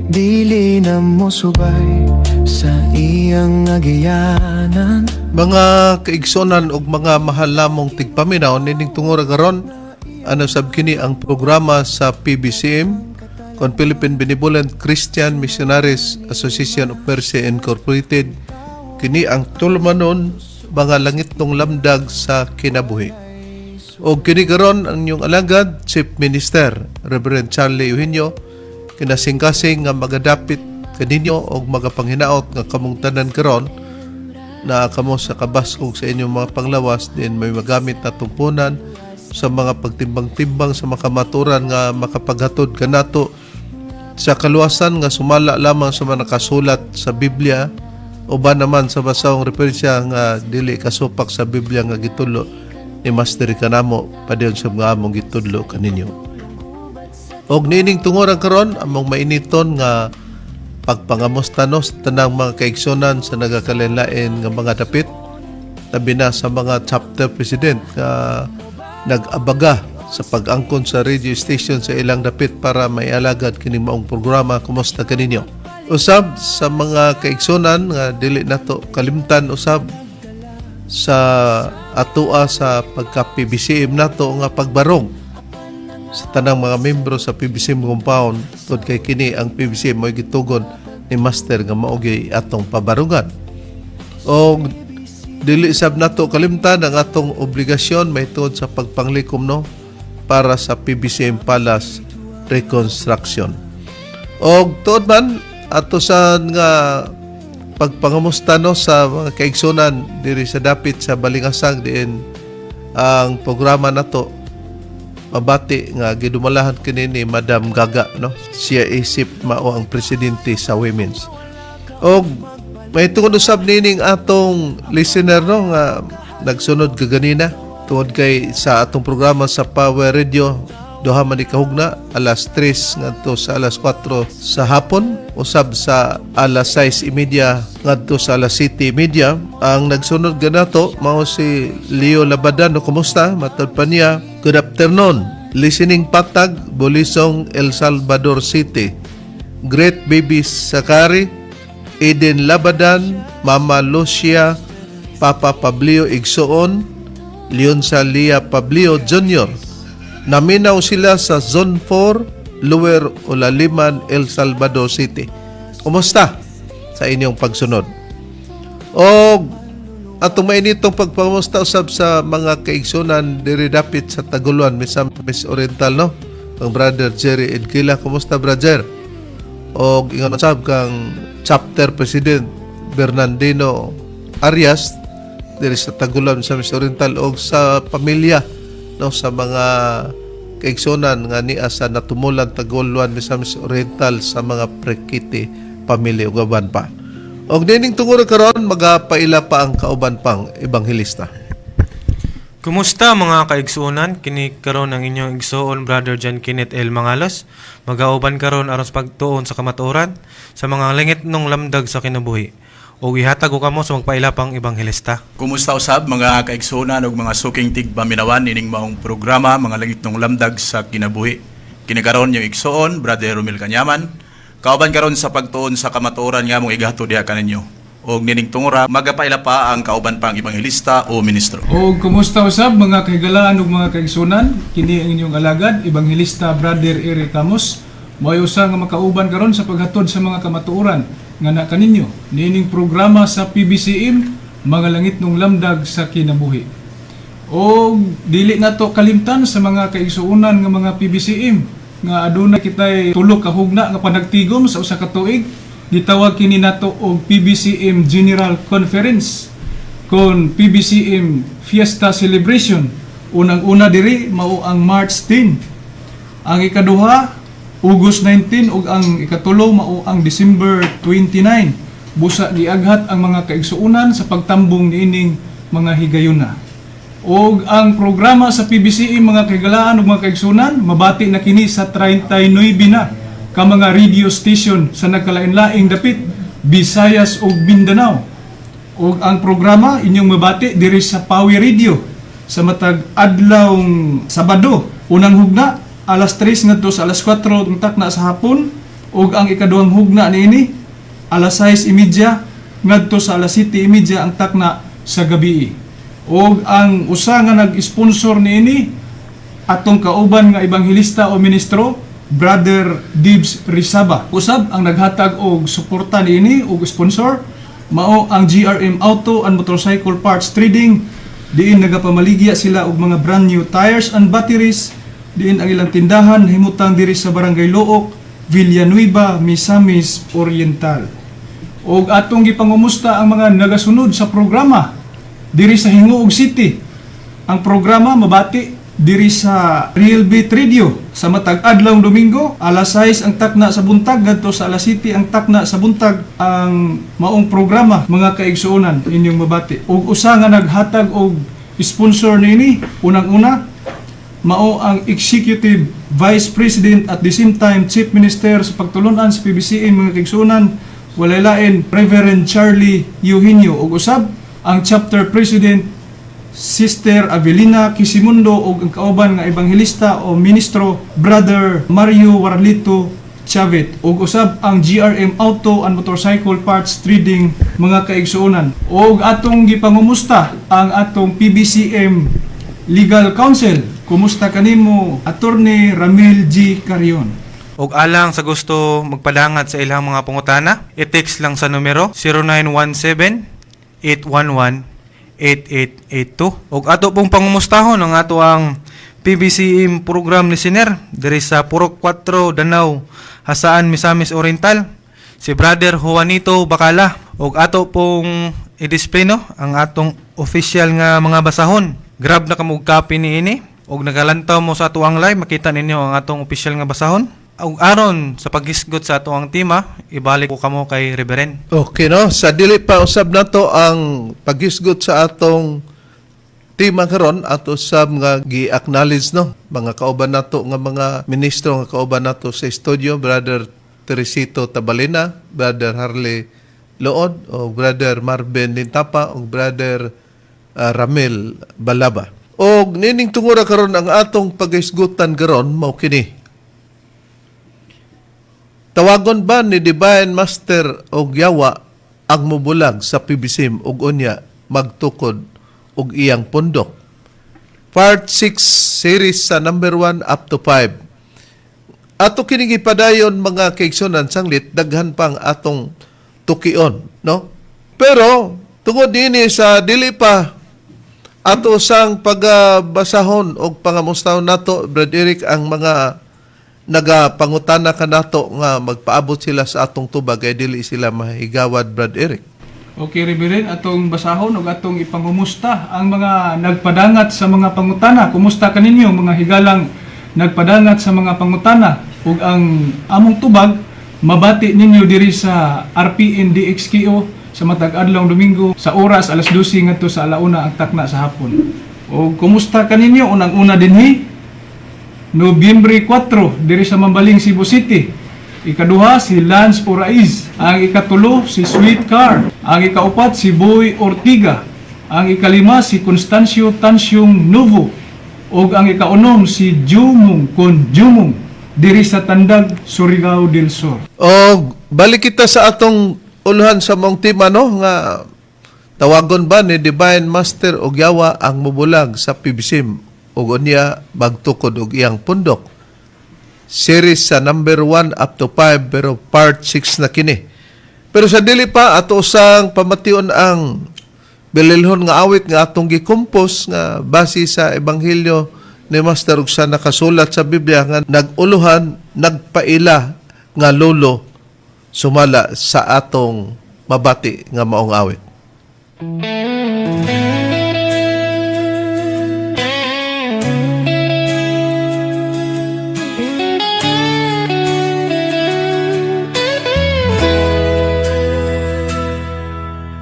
Dili na mo subay sa iyang agianan. Mga kaigsonan ug mga mahal namong tigpaminaw, nining tungura karon, ano sab kini ang programa sa PBCM kon Philippine Benevolent Christian Missionaries Association of Mercy Incorporated. Kini ang tulumanon Mga Langitnong Lamdag sa Kinabuhi. Og kini karon ang inyong alagad, Chief Minister Reverend Charlie Eugenio, kinasingkasing nga magadapit kaninyo og magapanghinaot nga kamong tanan karon na kamo sa kabaskog sa inyong mga panglawas din may magamit na tumpunan sa mga pagtimbang-timbang sa makamaturan nga makapaghatod kanato sa kaluwasan nga sumala lamang sa mga nakasulat sa Biblia o ba naman sa basahong referensya nga dili kasupak sa Biblia nga gitudlo ni Master kanamo padayon sa mga among gitudlo kaninyo. Og niining tunguran karon, among mainiton nga pagpangamusta no sa tanang mga kaigsunan sa nagakalain-lain nga mga dapit, labi na sa mga chapter president nga nag-abaga sa pag-angkon sa radio station sa ilang dapit para maialagad kining maong programa. Kumusta kaninyo? Usab sa mga kaigsunan nga dili nato kalimtan usab sa atoa sa pagka PBCM nato nga pagbarong sa tanang mga membro sa PBCM compound, tungod kay kini ang PBCM mo'y gitugon ni Master nga mao gyud atong pabarungan. Og dili sab nato kalimtan ang atong obligasyon mahitungod sa pagpanglikom no para sa PBCM Palace reconstruction. Og tuod man ato sa nga pagpangamusta no sa mga kaigsunan diri sa dapit sa Balingasag, diin ang programa nato mabati nga gidumalahan kini ni Madam Gaga no. Siya isip mao ang presidente sa women's. Og may tungod usab nining atong listener no nga nagsunod kaganina tungod kay sa atong programa sa Power Radio, duha man ni kahugna, alas 3 ngadto sa alas 4 sa hapon, usab sa alas 6:30 ngadto sa alas 7:30. Ang nagsunod ganato mao si Leo Labadan no. Kumusta? Matod pa niya, "Good afternoon, listening Patag, Bulisong, El Salvador City. Great baby Sakari, Eden Labadan, Mama Lucia, Papa Pablio Igsoon, Leon Salia Pablio Jr. Naminaw sila sa Zone 4, Lower Ulaliman, El Salvador City." Kumusta sa inyong pagsunod? O atong mainitong pagpangamusta usab sa mga kaigsunan diri dapit sa Taguluan, Misamis Oriental no. Ang Brother Jerry Edquila, kumusta, brother? Og ingon usab kang chapter president Bernardino Arias diri sa Taguluan, Misamis Oriental, og sa pamilya no sa mga kaigsunan nga nia sa Natumulan, Taguluan, Misamis Oriental, sa mga Prekiti pamilya ug uban pa. Og nining tungod karon magapaila pa ang kauban pang ebanghelista. Kumusta, mga kaigsuonan? Kini karon ang inyong igsuon, Brother John Kenneth L. Mangalos. Magauban karon aron sa pagtuon sa kamatuoran sa mga langitnong lamdag sa kinabuhi. O ihatag ko kamo sa magpaila pang ebanghelista. Kumusta usab, mga kaigsuonan ug mga suking tigpaminawan, ining maong programa Mga Langitnong Lamdag sa Kinabuhi. Kini karon yung igsuon, Brother Romel Kanyaman. Kauban karon sa pagtuon sa kamatuoran nga mong igahatod diha kaninyo. Og nining tungura magapaila pa ang kauban pang ebanghelista o ministro. O kumusta usab, mga kahigalaan ug mga kaigsunan, kini ang inyong alagad, Ebanghelista Brother Eric Camus. Mo'y usa nga makauban karon sa paghatod sa mga kamatuoran nga na kaninyo niining programa sa PBCM Mga Langitnong Lamdag sa Kinabuhi. O dili nato kalimtan sa mga kaigsuonan nga mga PBCM nga aduna kitay tulo ka hugna nga panagtigom sa usa ka tuig. Gitawag kini nato og PBCM General Conference kon PBCM Fiesta Celebration. Unang-una diri mao ang March 10. Ang ikaduha, August 19, ug ang ikatulo mao ang December 29. Busa giaghat ang mga kaigsuonan sa pagtambong niining mga higayuna. Og ang programa sa PBCM, mga kahigalaan ug mga kaigsuonan, mabati na kini sa 39 na ka mga radio station sa nagkalain-laing dapit, Visayas ug Mindanao. Og ang programa inyong mabati diri sa Pawi Radio sa matag adlawng Sabado, unang hugna alas 3 ngadto sa alas 4 ng takna sa hapon. Ug ang ikaduhang hugna niini alas 6:30 ngadto sa alas 7:30 ang takna sa gabi. Ug ang usa nga nag-sponsor niini, atong kauban nga ebanghelista o ministro, Brother Dibs Rizaba. Usab ang naghatag og suporta niini og sponsor mao ang GRM Auto and Motorcycle Parts Trading, diin nagapamaligya sila og mga brand new tires and batteries, diin ang ilang tindahan himutang diri sa Barangay Looc, Villanueva, Misamis Oriental. Og atong gipangumusta ang mga nagasunod sa programa diri sa Gingoog City. Ang programa mabati diri sa Real Beat Radio sa matag adlaw Domingo, alas 6 ang takna sa buntag ngadto sa alas 7 ang takna sa buntag ang maong programa, mga kaigsuonan, inyong mabati. Ug usa nga naghatag og sponsor niini, unang-una mao ang Executive Vice President, at the same time Chief Minister sa pagtulunan sa PBCM, mga kaigsuonan, walay lain Reverend Charlie Eugenio, ug usab ang Chapter President, Sister Avelina Quisimundo, ug ang kauban nga ebanghelista o ministro, Brother Mario Warlito Chavit, ug usab ang GRM Auto and Motorcycle Parts Trading, mga kaigsuonan. Ug atong gipangumusta ang atong PBCM Legal Counsel. Kumusta kanimo, Attorney Ramil G. Carion? Og alang sa gusto magpadangat sa ilang mga pangutana, i-text lang sa numero 0917 811 8882. Og ato pong pangumustahon ang ato ang PBCM program listener diri sa Purok 4, Danao, Jasaan, Misamis Oriental, si Brother Juanito Bacala. Og ato pong i-display, no, ang atong official nga mga basahon. Grab na kamo og copy niini og nagalantaw mo sa atuang live, makita ninyo ang atong official nga basahon. Og aron sa paghisgot sa atuang tema, ibalik ko kamo kay Reverend. Okay, no? Sa dili pa usab nato ang paghisgot sa atong tema karon, ato sab nga gi-acknowledge, no, mga kauban nato nga mga ministro nga kauban nato sa studio, Brother Teresito Tabalina, Brother Harley Lood, o Brother Marvin Lintapa, o Brother Ramil Balaba. Og nining tungura karon, ang atong paghisgutan karon mao kini: Tawagon ba ni Divine Master og Yawa ang mubulag sa PBCM ug unya magtukod og iyang pundok? Part 6 series sa number 1 up to 5. Ato kining ipadayon, mga kaigsunan, sanglit daghan pang atong tukion, no? Pero tungod dinhi sa dili pa ato sang pagabasahon og pangamustahon nato, Brad Eric, ang mga nagapangutana kanato nga magpaabot sila sa atong tubag ay dili sila mahigawad, Brad Eric. Okay, Reverend, atong basahon ug atong ipangumusta ang mga nagpadangat sa mga pangutana. Kumusta kaninyo, mga higalang nagpadangat sa mga pangutana, ug ang among tubag mabati ninyo diri sa RPN DXKO sa matag adlaw Domingo sa oras alas 12 ngadto sa alauna ang takna sa hapon. O kumusta kaninyo, unang-una dinhi Nobyembre 4 diri sa Mambaling, Cebu City. Ikaduha si Lance Oraiz, ang ikatulo si Sweet Car, ang ikaupat si Boy Ortiga, ang ikalima si Constancio Tansyong Novo, ug ang ikaunom si Jumong Kon Jumong diri sa Tandag, Surigao del Sur. O balik kita sa atong uluhan sa maong tema, no, nga tawagon ba ni Divine Master og Yawa ang mubulag sa PBCM ug unya magtukod og iyang pundok? Series sa number 1 up to 5, pero part 6 na kini. Pero sa dili pa, ato usang pamation ang bililhon nga awit nga atong gi-compose nga base sa ebanghelyo ni Master ug sa nakasulat sa Biblia nga nag-uluhan "Nagpaila nga Lolo", sumala sa atong mabati nga maong awit.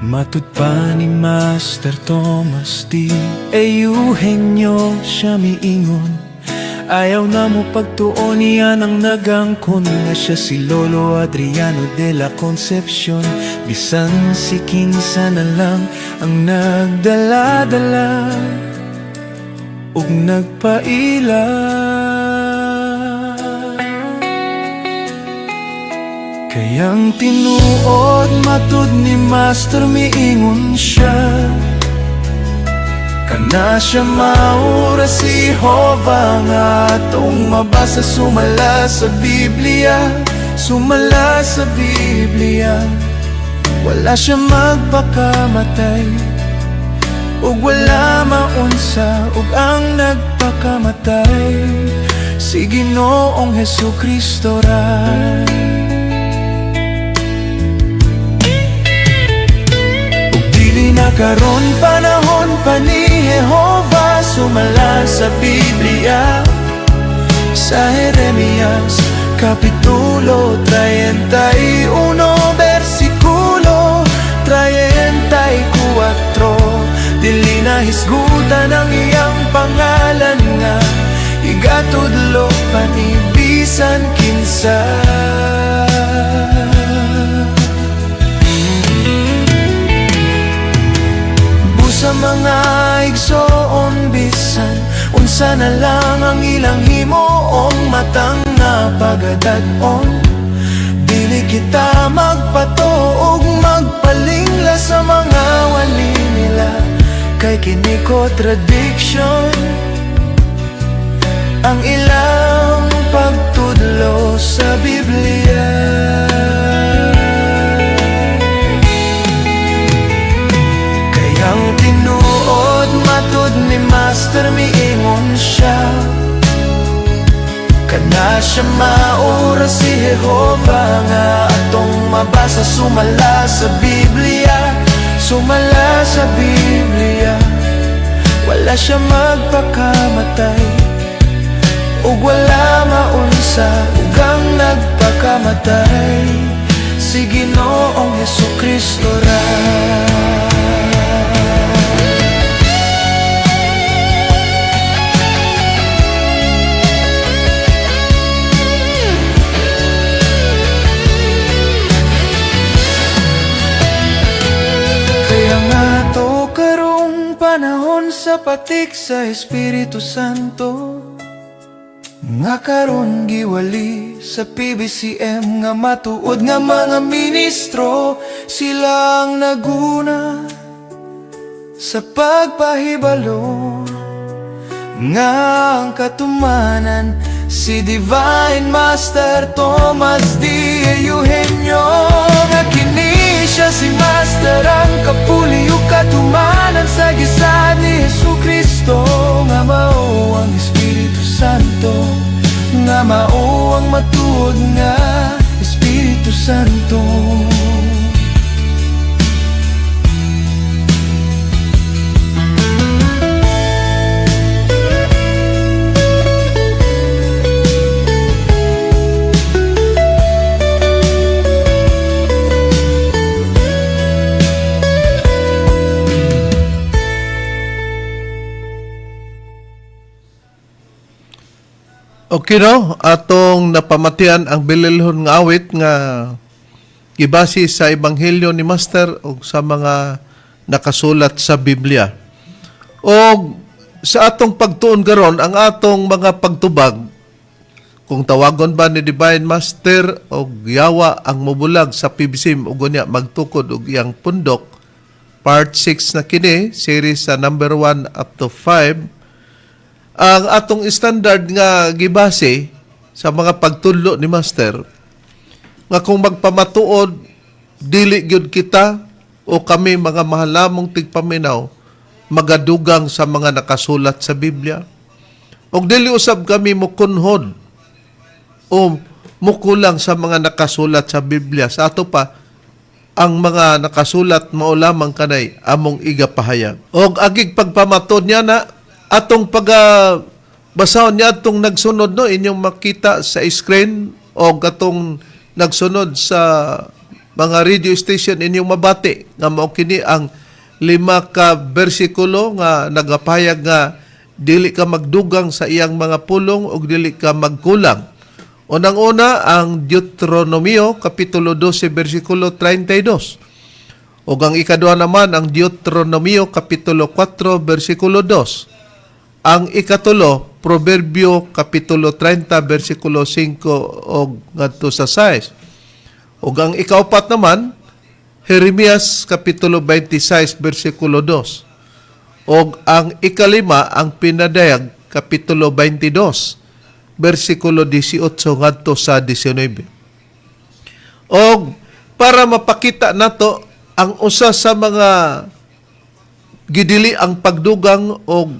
Matud pa ni Master Thomas D. Eugenio siya miingon, ayaw na mo pagtuon niya ang nagangkon nga siya si Lolo Adriano de la Concepcion. Bisan si kinsa na lang ang nagdala-dala ug nagpaila. Kayang tinuod matud ni Master, miingon siya, kana siya mao ra si Jehova nga atong mabasa sumala sa Biblia, sumala sa Biblia. Wala siya magpakamatay ug wala maunsa, ug ang nagpakamatay si Ginoong Hesus Kristo ra. Ug dili na karon panahon pa ni Jehova sumala sa Biblia, sa Jeremias Kapitulo 31 versikulo 34, dili na hisgutan ang iyang pangalan nga igatudlo pa ni bisan kinsa. Busa mga igsoon, bisan unsa na lang ang ilang himuong matang nga pagadag-on, dili kita magpatuo ug magpalingla sa mga wali nila, kay kini contradiction ang ilang pagtudlo sa Biblia. Kayang tinuod matud ni Master, miingon siya, kana siya mao ra si Jehova nga atong mabasa sumala sa Biblia, sumala sa Biblia. Wala siya magpakamatay ug wala maunsa, ug ang nagpakamatay si Ginoong Hesus Kristo ra. Kaya nga to karong panahon sa patik sa Espiritu Santo nga karon giwali sa PBCM nga matuod nga mga ministro, sila ang naguna sa pagpahibalo nga ang katumanan si Divine Master Thomas D. Eugenio, nga kini siya si Master ang kapuli ug katumanan sa gisad ni Hesus Kristo nga mao ang Espiritu Santo, nga mao ang matuod nga Espiritu Santo. Okay no, atong napamatian ang bililhon nga awit nga gibase sa ebanghelyo ni Master o sa mga nakasulat sa Biblia. O sa atong pagtuon karon, ang atong mga pagtubag kung tawagon ba ni Divine Master o yawa ang mubulag sa PBCM ug unya magtukod og iyang pundok, part 6 na kini, series sa number 1 up to 5. Ang atong standard nga gibase sa mga pagtudlo ni Master nga kung magpamatuod, dili gyud kita o kami mga mahalamong tigpaminaw magadugang sa mga nakasulat sa Biblia. Og dili usab kami mukunhod o mukulang sa mga nakasulat sa Biblia. Sa ato pa, ang mga nakasulat mao lamang kanay among igapahayag. Og agig pagpamatod niya na atong pag basahon niya atong nagsunod no, inyong makita sa screen o atong nagsunod sa mga radio station, inyong mabati nga mao kini ang 5 ka bersikulo nga nagapahayag nga dili ka magdugang sa iyang mga pulong ug dili ka magkulang. Unang-una ang Deuteronomio kapitulo 12 bersikulo 32. Ug ang ikaduha naman ang Deuteronomio kapitulo 4 bersikulo 2. Ang ikatulo, Proverbio kapitulo 30 bersikulo 5 og ngadto sa 6. Ug ang ikaupat naman, Jeremias kapitulo 26 bersikulo 2. Og ang ikalima, ang Pinadayag kapitulo 22 bersikulo 18 ngadto sa 19. Og para mapakita nato ang usa sa mga gidili ang pagdugang og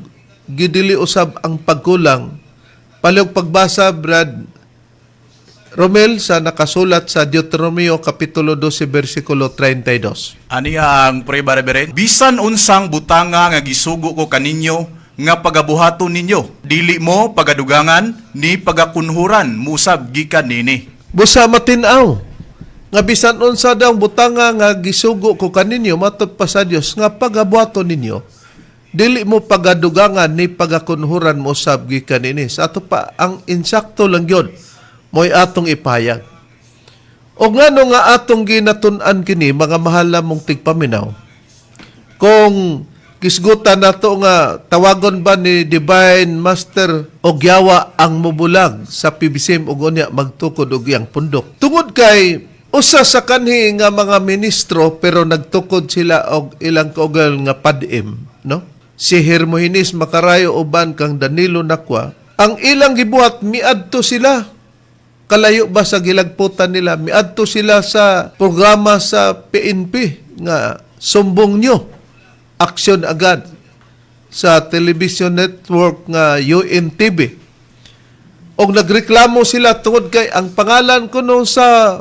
gidili usab ang pagkulang. Palihog pagbasa, Brad Romel, sa nakasulat sa Deuteronomio kapitulo 12 bersikulo 32. Aniya ang prueba, Reverend. Bisan unsang butanga nga gisugo ko kaninyo nga pagabuhaton ninyo, dili mo pagadugangan ni pagakunhuran musab gikan nini. Busa matin-aw nga bisan unsa daw butanga nga gisugo ko kaninyo, matod pa sa Dios, nga pagabuhaton ninyo, dili mo pagadugangan ni pagakunhuran mo sab gikan nini. Sa ato pa ang insakto lang gyud mo'y atong ipahayag. O ngano nga atong ginatun-an kini, mga mahal namong tigpaminaw, kung gisgutan nato nga tawagon ba ni Divine Master og yawa ang mubulag sa PBCM og unya magtukod og iyang pundok? Tungod kay usa sa kanhi nga mga ministro, pero nagtukod sila og ilang kaugal nga PADM, no, si Hermogenes Macarayo uban kang Danilo Nakwa, ang ilang gibuhat, miadto sila, kalayo ba sa gilagputan nila, miadto sila sa programa sa PNP nga Sumbong Nyo, Aksyon Agad sa television network nga UNTV. Og nagreklamo sila tungod kay ang pangalan kuno sa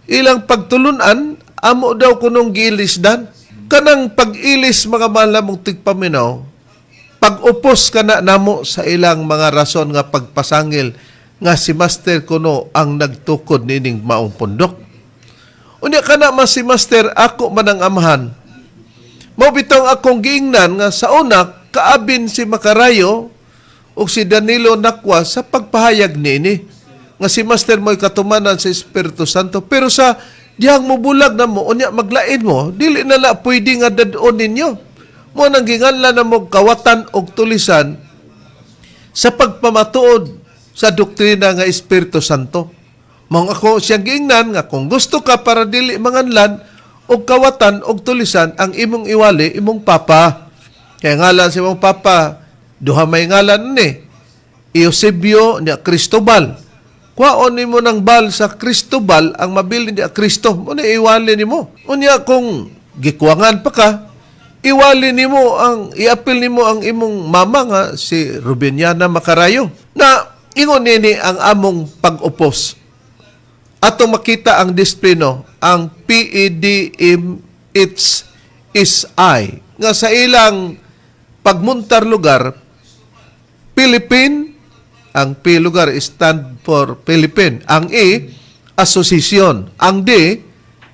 ilang pagtulunan amo daw kunong giilisdan. Kanang pag-ilis, mga mahal namong tigpaminaw, pag-upos kana namo sa ilang mga rason nga pagpasangil nga si Master kuno ang nagtukod nining maong pundok. Unya kana man si Master, ako man ang amahan. Mao bitong akong giingnan nga sa una kaabin si Macarayo ug si Danilo Nakwa sa pagpahayag niini nga si Master mo'y katumanan sa Espiritu Santo, pero sa dihang mubulag na mo, unya maglain mo, dili na la pwede nga dad-on ninyo. Mo nang ginganlan na mo kawatan og tulisan sa pagpamatuod sa doktrina nga Espiritu Santo. Mao ako siyang giingnan nga kung gusto ka para dili manganlan og kawatan og tulisan, ang imong iwali imong papa. Kaya ngalan sa imong papa, duha may ngalan ni. Eusebio niya Cristobal. Kwaon nimo ng bal sa Cristobal, ang mabilin niya Kristo. Mo na iwali nimo. Unya kung gikuwangan pa ka, iwali nimo ang iapil nimo ang imong mama nga si Rubiniana Macarayo. Na ingon nini ang among pag-upos. Atong makita ang disiplino, ang PEDMHSI nga sa ilang pagmuntar lugar, Philippine, ang P lugar stand for Philippine. Ang E, association. Ang D,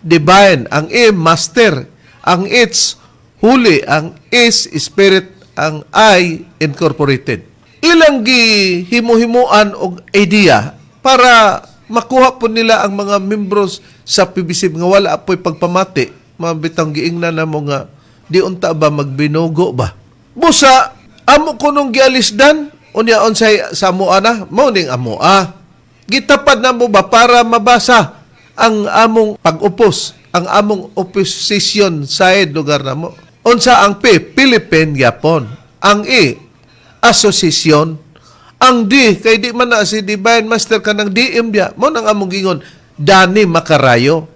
divine. Ang E, master. Ang H, holy. Ang S, spirit. Ang I, incorporated. Ilang gihimuhimuan og idea para makuha po nila ang mga membros sa PBC nga wala po'y pagpamati, mabitang giingnan na mo nga di unta ba magbinugo ba. Busa, amo kunong gialisdan, unya unsay sa amoa na, mao ning amoa. Gitapad na mo ba para mabasa ang among pag-upos, ang among opposition side lugar na mo. Unsa ang P? Philippine gyapon. Ang E, association. Ang D, kay di man na si Divine Master kanang DM biya, mo nang among gingon, Dani Macarayo.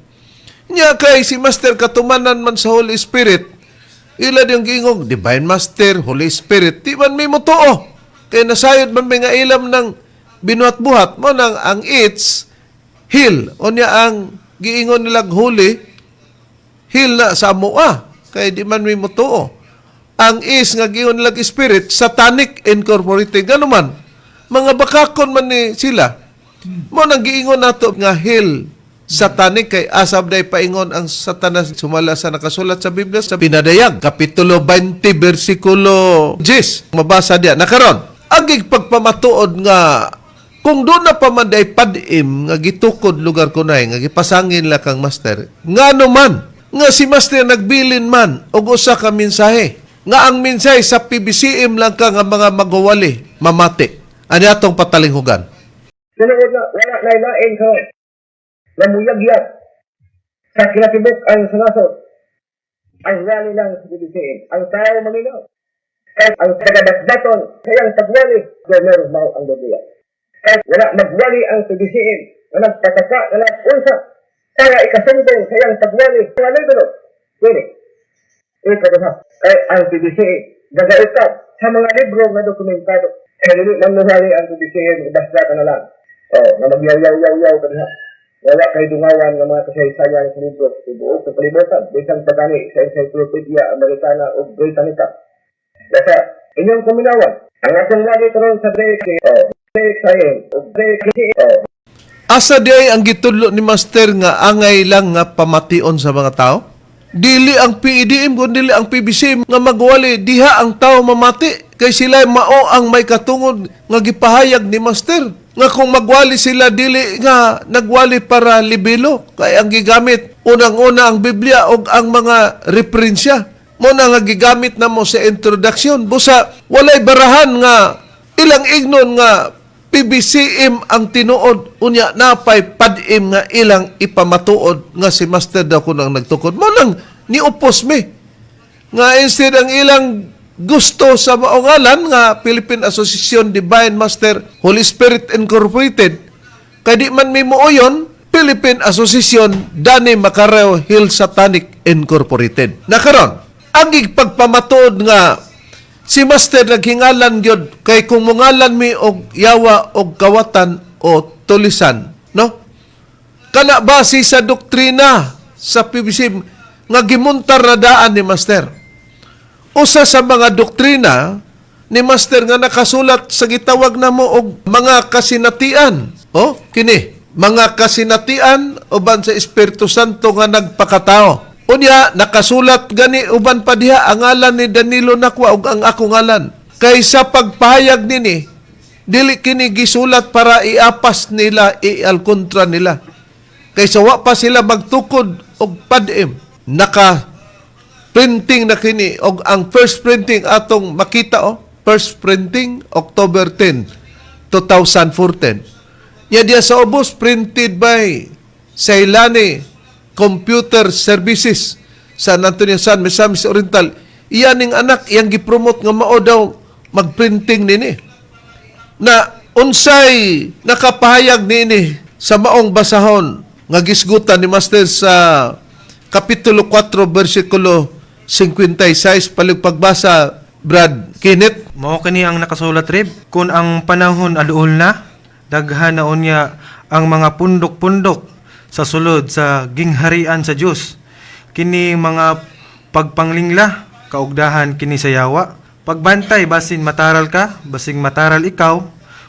Nya kay si Master katumanan man sa Holy Spirit, ila yung gingong Divine Master, Holy Spirit, di man may mutuo. Kay nasayod man may nga ilam ng binuhat-buhat, mo nang ang it's heal. Unya ang giingon nilang holy, heal na sa amoa. Kay di man may mutuo. Ang is nga giingon nilang spirit, satanic incorporated. Gano man, mga bakakon man ni sila. Mo nang giingon nato nga heal satanic kay asab day paingon ang Satanas sumala sa nakasulat sa Biblia sa Pinadayag kapitulo 20 bersikulo 10. Mabasa diya nakaron agig pagpamatuod nga kung doon na pa man day PADM nga gitukod lugar kunay nga gipasangin la kang Master, ngano man nga si Master nagbilin man og usa ka mensahe nga ang mensahe sa PBCM lang ka nga mga magwawali mamati, ani atong patalinghugan. Tinuod na, wala na lain ka. Namuyagyag. Sa kinatibuk-an sa nasod, ang wali lang sa PBCM, ang tao maminaw. Kay ang tagadasdaton sa iyang pagwali, gobyerno mao ang Biblia. Kay wala magwali ang PBCM na nagpataka na nag-unsa para ikasumbong sa iyang pagwali sa libro. Kini, ikaduha, kay ang PBCM gagaitab sa mga libro nga dokumentado. Kaya dili man nuhali ang PBCM, basta ka na lang. Oh, na magyaw-yaw-yaw-yaw ka diha. Wala kay dungawan nga mga kasaysayan sa libro sa tibuok sa kalibutan, bisan pa gani sa Encyclopedia Americana ug Britannica. Basta, inyong kuminawan, ang atong lagi karon sa DX, oh, DXIM, ug DXC, oh, Asa di ay ang gitudlo ni Master nga angay lang nga pamation sa mga tao? Dili ang PEDM kun dili ang PBC nga magwali diha ang tao mamati kay sila mao ang may katungod nga gipahayag ni Master nga kung magwali sila dili nga nagwali para libelo kay ang gigamit unang-una ang Biblia ug ang mga referensya mo na nga gigamit namo sa introduction. Busa walay barahan nga ilang ignon nga PBCM ang tinuod, unya napay padim nga ilang ipamatuod nga si Master daw kuno ang nagtukod mo nang niupos mi nga instead ang ilang gusto sa maungalan nga Philippine Association Divine Master Holy Spirit Incorporated, kay di man mi muoyon Philippine Association Danny Macareo Hill Satanic Incorporated. Nakaron ang pagpamatuod nga si Master naghingalan gyud, kay kung mungalan mi og yawa og kawatan o tulisan, no, kana base sa doktrina sa PBC nga gimuntar na daan ni Master. Usa sa mga doktrina ni Master nga nakasulat sa gitawag namo og mga kasinatian. Oh, kini mga kasinatian uban sa Espiritu Santo nga nagpakatao. Unya nakasulat gani uban pa diha ang ngalan ni Danilo Nakwa ug ang ako ngalan. Kay sa pagpahayag nini, dili kini gisulat para iapas nila, ialkontra nila. Kaysa wa pa sila magtukod og padim, naka printing na kini og ang first printing atong makita, oh, first printing October 10, 2014. Ya diya sa ubos, printed by Sailani Computer Services, San Antonio, San Misamis Oriental. Iyan ning anak iyang gipromote nga mao daw magprinting nini na unsay nakapahayag niini sa maong basahon nga gisgutan ni Master sa Kapitulo 4 versikulo 56? Pagbasa, Brad Kenneth. Mao kini ang nakasulat, Rib. Kung ang panahon aduol na, daghan na unya ang mga pundok-pundok sa sulod sa gingharian sa Dios. Kini mga pagpanglingla, kaugdahan kini sa yawa. Pagbantay basin mataral ka, basing mataral ikaw,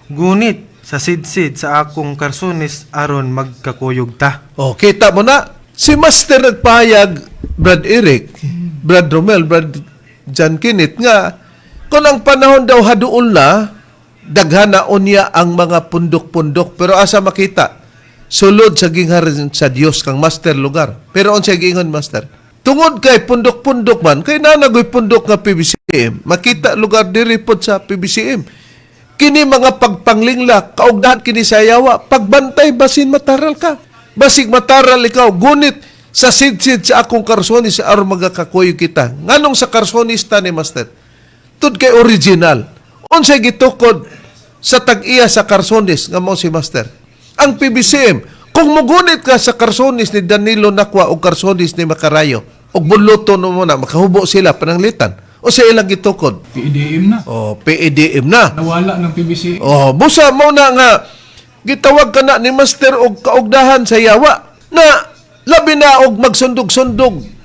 gunit sa sidsid sa akong karsunis aron magkakuyog ta. Oh, kita mo na. Si Master nagpahayag, Brad Eric, Brad Romel, Brad John Kenneth, nga kung ang panahon daw haduol na, daghan na unya ang mga pundok-pundok. Pero asa makita? Sulod sa gingharian sa Dios kang Master lugar. Pero unsay giingon, Master? Tungod kay pundok-pundok man, kay nanagoy pundok nga PBCM, makita lugar diri pod sa PBCM. Kini mga pagpanglingla, kaugdahan kini sa yawa. Pagbantay basin mataral ka. Basig mataral ikaw, gunit sa sidsid sa akong karsonis aron magakakuyog kita. Nganong sa karsonista ni Master? Tud kay original. Unsay gitukod sa tag-iya sa karsonis nga mao si Master? Ang PBCM, kung mugunit ka sa karsonis ni Danilo Nakwa o karsonis ni Makarayo, og buluto no mo na, makahubo sila pananglitan. O sa ilang gitukod? PEDM na. O PEDM na. Nawala ng PBC. Oh, busa mo na nga gitawag ka na ni Master og kaugdahan sa yawa na labi na og magsundog-sundog.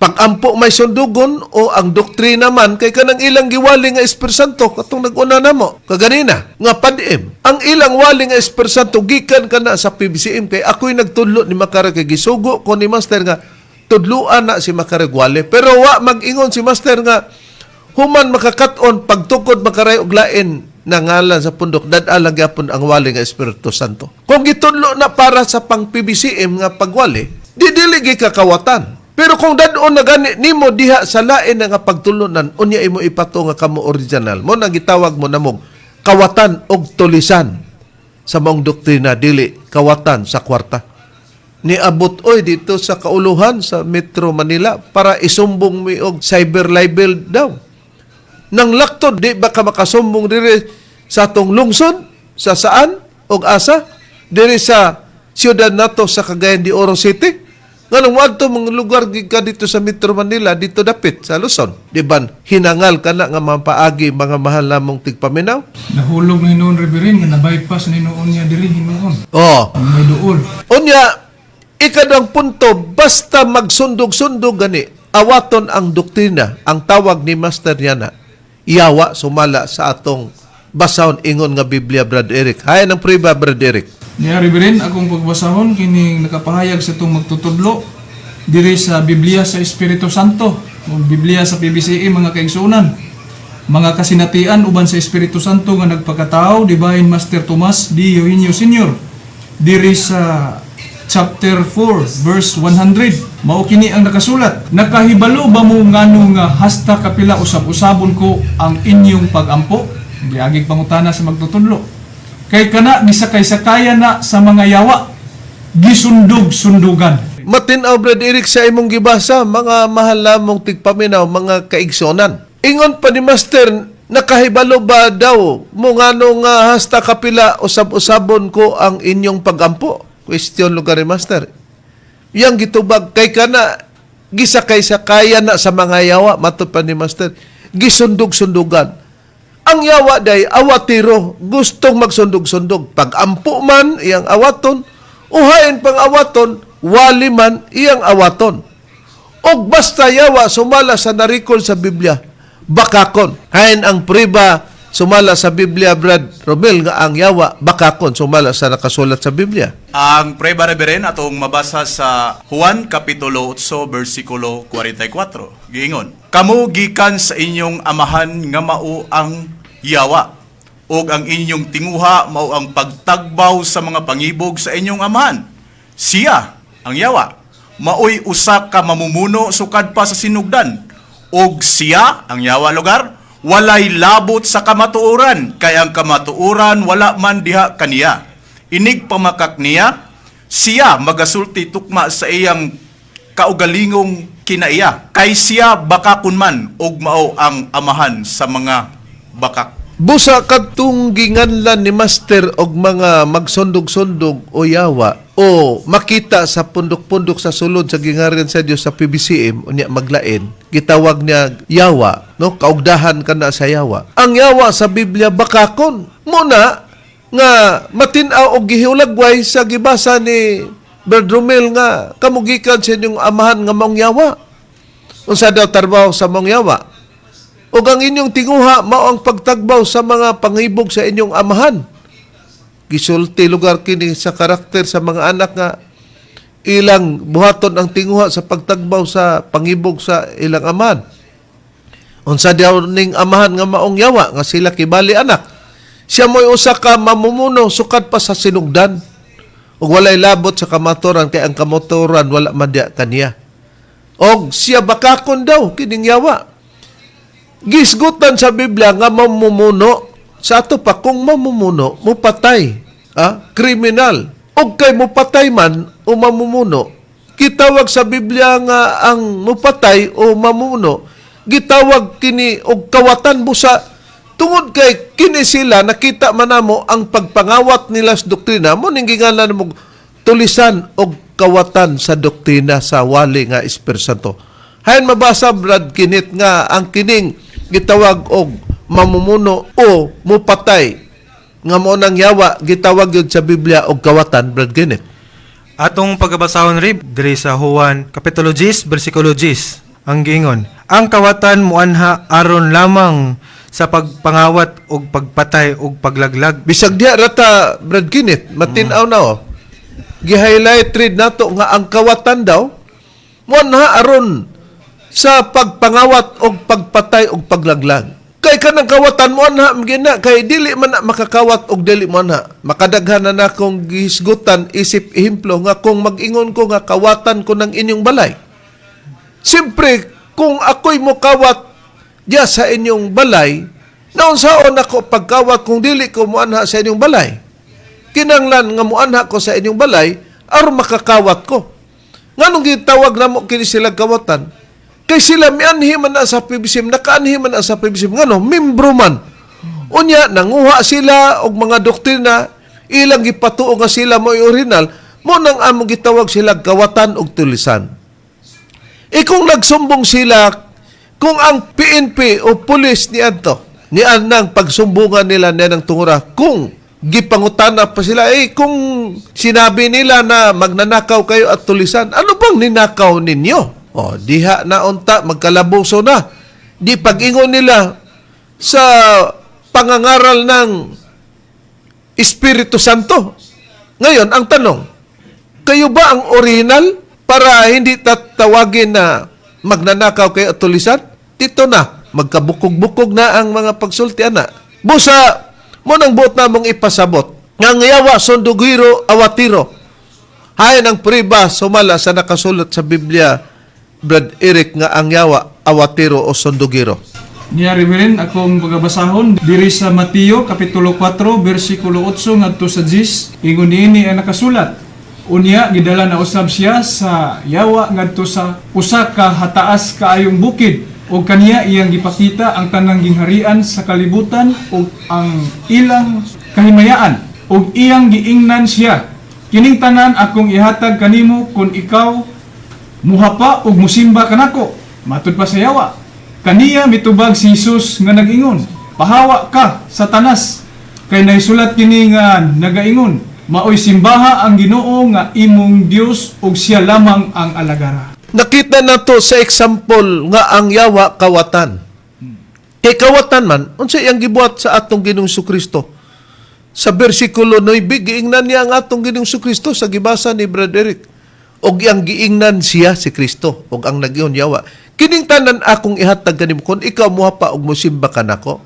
Pag-ampo may sundugon o ang doktrina man kay kanang ilang giwali nga Espiritu Santo katong nag-una namo kaganina nga padim ang ilang wali nga Espiritu Santo gikan kana sa PBCM, kay ako'y nagtudlo ni Makara, kay gisugo ko ni Master nga tudluan na si Makara wali, pero wa mag-ingon si Master nga human makakat-on pagtukod makaray og lain na ngalan sa pundok, dad-a lang gyapon ang wali nga Espiritu Santo. Kung gitudlo na para sa pang PBCM nga pagwali, di dili gi kakawatan. Pero kung dad-on na gani nimo diha sa lain na nga pagtulunan, unya imo ipato nga kamo original mo na, gitawag mo namong kawatan og tulisan sa maong doktrina, dili kawatan sa kwarta. Niabot oy dito sa kauluhan sa Metro Manila para isumbong mi og cyber libel daw. Nang laktod, di ba ka makasumbong diri sa atong lungsod, sa saan og asa diri sa siyudad nato sa Cagayan de Oro City? Nganong moadto mga lugar gid ka dito sa Metro Manila, dito dapit sa Luzon? Di ba hinangal ka na nga mapaagi, mga mahal namong tigpaminaw? Nahulog na hinuon, Reverend, nga na-bypass na hinuon niya diri hinuon. Oh. Ang may duol. Unya, ikadang punto, basta magsundog-sundog gani, awaton ang doktrina, ang tawag ni Master Yana, yawa sumala sa atong basahon ingon nga Biblia, Brad Eric. Haya ng priba, Brad Eric. Niya, Reverend, akong pagbasahon kining nakapahayag sa itong magtutudlo diri sa Biblia sa Espiritu Santo o Biblia sa PBCE, mga kaigsuonan. Mga kasinatian uban sa Espiritu Santo nga nagpakatao, dibahin Master Tomas D. Eugenio Sr. Diri sa chapter 4 verse 100, mao kini ang nakasulat: "Nakahibalo ba mo ngano nga hasta kapila usab-usabon ko ang inyong pagampo?" Giagig pangutana sa magtutudlo. "Kay kana gisakay-sakaya na sa mga yawa, gisundog-sundugan." Matinaw, Brad Eric, sa imong gibasa, mga mahal namong tigpaminaw, mga kaigsonan. Ingon pa ni Master, nakahibalo ba daw mo ngano nga hasta kapila usab-usabon ko ang inyong pagampo? Question lugar ni Master. Yang gitubag, kay kana gisakay-sakaya na sa mga yawa, matod pa ni Master, gisundog-sundugan. Ang yawa day awatiro, gustong magsundog-sundog. Pag-ampo man, iyang awaton, uhain pang awaton, wali man, iyang awaton. Og basta yawa sumala sa narikol sa Biblia, bakakon. Hain ang priba sumala sa Biblia, Brad Romel, nga ang yawa bakakon sumala sa nakasulat sa Biblia. Ang prueba, Reverend, atong mabasa sa Juan Kapitulo 8 versikulo 44. Giingon, "Kamo gikan sa inyong amahan nga mao ang yawa, ug ang inyong tinguha mao ang pagtagbaw sa mga pangibog sa inyong amahan. Siya, ang yawa, maoy usa ka mamumuno sukad pa sa sinugdan. Ug siya, ang yawa lugar, walay labot sa kamatuoran, kay ang kamatuoran wala man diha kaniya. Inig pamakak niya, siya magasulti tukma sa iyang kaugalingong kinaiya. Kay siya bakakon man ug mao ang amahan sa mga bakak." Busa kadtong ginganlan ni Master og mga magsundog-sundog o yawa o makita sa pundok-pundok sa sulod sa gingaran sa Dios sa PBCM, unya maglain, gitawag niya yawa, no? Kaugdahan kana sa yawa. Ang yawa sa Biblia bakakon. Muna nga matin-aw og gihulagway sa gibasa ni Brad Romel nga kamugikan sa inyong amahan nga maong yawa. Unsa daw trabaho sa maong yawa? Ug ang inyong tinguha mao ang pagtagbaw sa mga pangibog sa inyong amahan. Gisulti lugar kini sa karakter sa mga anak nga ilang buhaton ang tinguha sa pagtagbaw sa pangibog sa ilang amahan. Unsa daw ning amahan nga maong yawa nga sila kibali anak? Siya mo'y usa ka mamumuno sukad pa sa sinugdan. Ug walay labot sa kamaturan kay ang kamaturan wala man diya kaniya. Og siya bakakon daw kining yawa. Gisgutan sa Biblia nga mamumuno sa ato pa, kung mamumuno, mupatay, ah, kriminal. Og kay mupatay man o mamumuno, gitawag sa Biblia nga ang mupatay o mamumuno, gitawag kini og kawatan, busa tungod kay kini sila nakita man namo ang pagpangawat nila sa doktrina mo ning gingalan mo tulisan og kawatan sa doktrina sa wali nga Espiritu Santo. Hayan mabasa, Brad Kinit, nga ang kining gitawag og mamumuno o mupatay nga mo nang yawa gitawag yun sa Biblia og kawatan, Brad Kinit. Atong pagabasahon, Rib, diri sa Juan Kapitulo 10 versikulo 10. Ang giingon, "Ang kawatan muanha aron lamang sa pagpangawat ug pagpatay ug paglaglag." Bisag diha rata, Brad Kinit, matin-aw na oh. Gi-highlight read nato nga ang kawatan daw mo na aron sa pagpangawat og pagpatay og paglaglag. Kay kanang kawatan mo na gina kay dili man na makakawat og dili mo na. Makadaghan na na kong gihisgutan isip ehemplo nga kung mag-ingon ko nga kawatan ko ng inyong balay. Siyempre, kung ako'y mukawat diya sa inyong balay, naunsaon ako pagkawat kung dili ko muanha sa inyong balay? Kinanglan nga muanha ko sa inyong balay. Aron makakawat ko. Nganong gitawag namo kini sila kawatan? Kay sila mianhi man na sa PBCM, nakaanhi man na sa PBCM. Ngano, membro man. Unya, nanguha sila og mga doktrina, ilang gipatuo nga sila mo original, mo nang among gitawag sila kawatan og tulisan. E kung nagsumbong sila, kung ang PNP o pulis ni adto, ni anang pagsumbungan nila niya ng tungura, kung gipangutana pa sila, eh kung sinabi nila na magnanakaw kayo at tulisan, ano bang ninakaw ninyo? O, diha na unta, magkalabuso na. Di pag-ingon nila sa pangangaral ng Espiritu Santo. Ngayon, ang tanong, kayo ba ang original para hindi tatawagin na magnanakaw kayo at tulisan? Dito na, magkabukog-bukog na ang mga pagsulti, ana. Busa, mo nang buot namong ipasabot. Nga ang yawa, sundugiro, awatiro. Hayan ang priba sumala sa nakasulat sa Biblia, Brad Eric, nga ang yawa, awatiro o sundugiro. Niya Reverend, akong pagabasahon diri sa Mateo kapitulo 4 bersikulo 8 ngadto sa 10, ingon niini ang nakasulat. Unya gidala na usab siya sa yawa ngadto sa usa ka hataas kaayong bukid ug kaniya iyang gipakita ang tanang gingharian sa kalibutan ug ang ilang kahimayaan ug iyang giingnan siya, "Kining tanan akong ihatag kanimo kon ikaw muhapa ug musimba kanako." Matud pa sa yawa. Kaniya mitubag si Jesus nga nag-ingon, "Pahawa ka, Satanas, kay naisulat kini nga nagaingon, maoy simbaha ang Ginoo nga imong Dios ug siya lamang ang alagara." Nakita na to sa example nga ang yawa kawatan. Kay kawatan man, unsa iyang gibuhat sa atong Ginoong Kristo? Sa bersikulo 9, giingnan niya ang atong Ginoong Kristo sa gibasa ni Brad Eric. Og iyang giingnan siya si Kristo og ang nagyon yawa. "Kining tanan akong ihatag kanimo kon ikaw muhapa og mosimba kanako."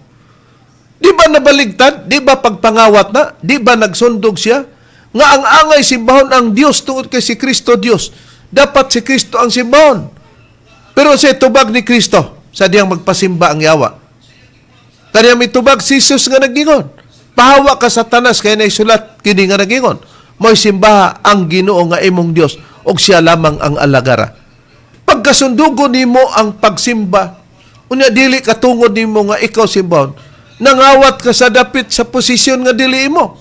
Di ba nabaligtad? Di ba pagpangawat na? Di ba nagsundog siya? Nga ang angay simbahon ang Dios tungod kay si Kristo Dios. Dapat si Kristo ang simbahon. Pero sa tubag ni Kristo, sa diyang magpasimba ang yawa. Kanya may tubag si Jesus nga nagingon, "Pahawa ka, Satanas, kay naisulat kini nga nagingon, mo'y simbaha ang Ginoo nga imong Dios ug siya lamang ang alagara." Pagkasundugo nimo ang pagsimba, unya dili katungod nimo nga ikaw simbahon, nangawat ka sa dapit sa posisyon nga dili imo.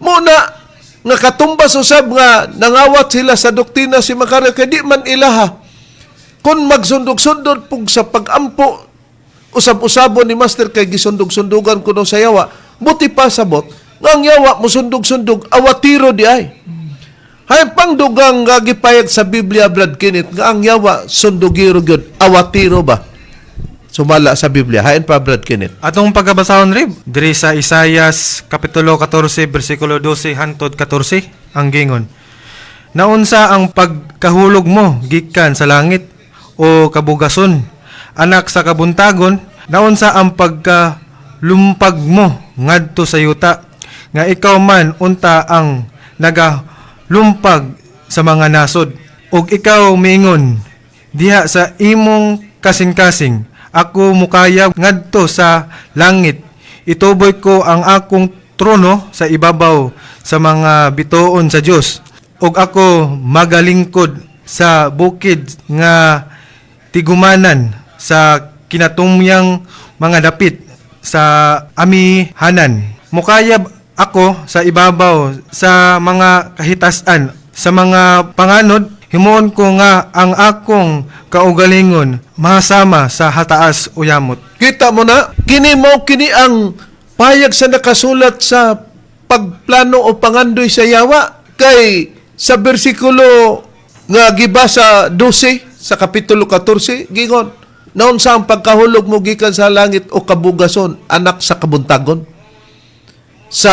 Muna nga katumbas usab nga nangawat sila sa doktrina si Macario kay di man ilaha. Kung magsundog-sundod pug sa pagampo, usab-usabo ni Master kay gisundog-sundugan kuno sa yawa, buti pa sabot nga ang yawa musundog-sundog, awatiro di ay. Hay pangdugang nga gipayag sa Biblia, Brad Kenneth, nga ang yawa sundogiro gyud, awatiro ba? Sumala sa Biblia. Hain pa, Brad Kenneth. Atong pagkabasahon, Rib, diri sa Isayas kapitulo 14 bersikulo 12 hantod 14 ang gingon. "Naunsa ang pagkahulog mo gikan sa langit o kabugason, anak sa kabuntagon? Naunsa ang pagkalumpag mo ngadto sa yuta nga ikaw man unta ang nagalumpag sa mga nasod? Ug ikaw miingon diha sa imong kasing-kasing, 'Ako mukayab ngadto sa langit. Ituboy ko ang akong trono sa ibabaw sa mga bituon sa Dios. Ug ako magalingkod sa bukid nga tigumanan sa kinatumyang mga dapit sa amihanan. Mukayab ako sa ibabaw sa mga kahitasan, sa mga panganod. Himuon ko nga ang akong kaugalingon mahasama sa hataas o yamot.'" Kita mo na, kini mo kini ang payag sa nakasulat sa pagplano o pangandoy sa yawa. Kay sa bersikulo nga gibasa 12 sa kapitulo 14, gingon, "Naunsa ang pagkahulog mo gikan sa langit o kabugason, anak sa kabuntagon?" Sa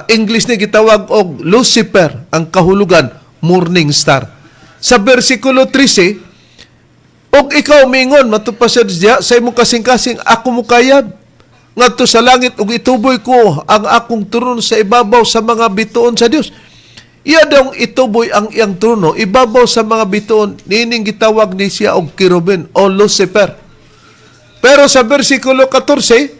English ni gitawag og Lucifer, ang kahulugan morning star. Sa bersikulo 13, "Og ikaw mingon matupasad diya sa imong kasing-kasing, 'Ako mukayab ngadto sa langit ug ituboy ko ang akong trono sa ibabaw sa mga bituon sa Dios.'" Iya daw ituboy ang iyang trono ibabaw sa mga bituon, nining gitawag ni siya og kerubin o Lucifer. Pero sa bersikulo 14,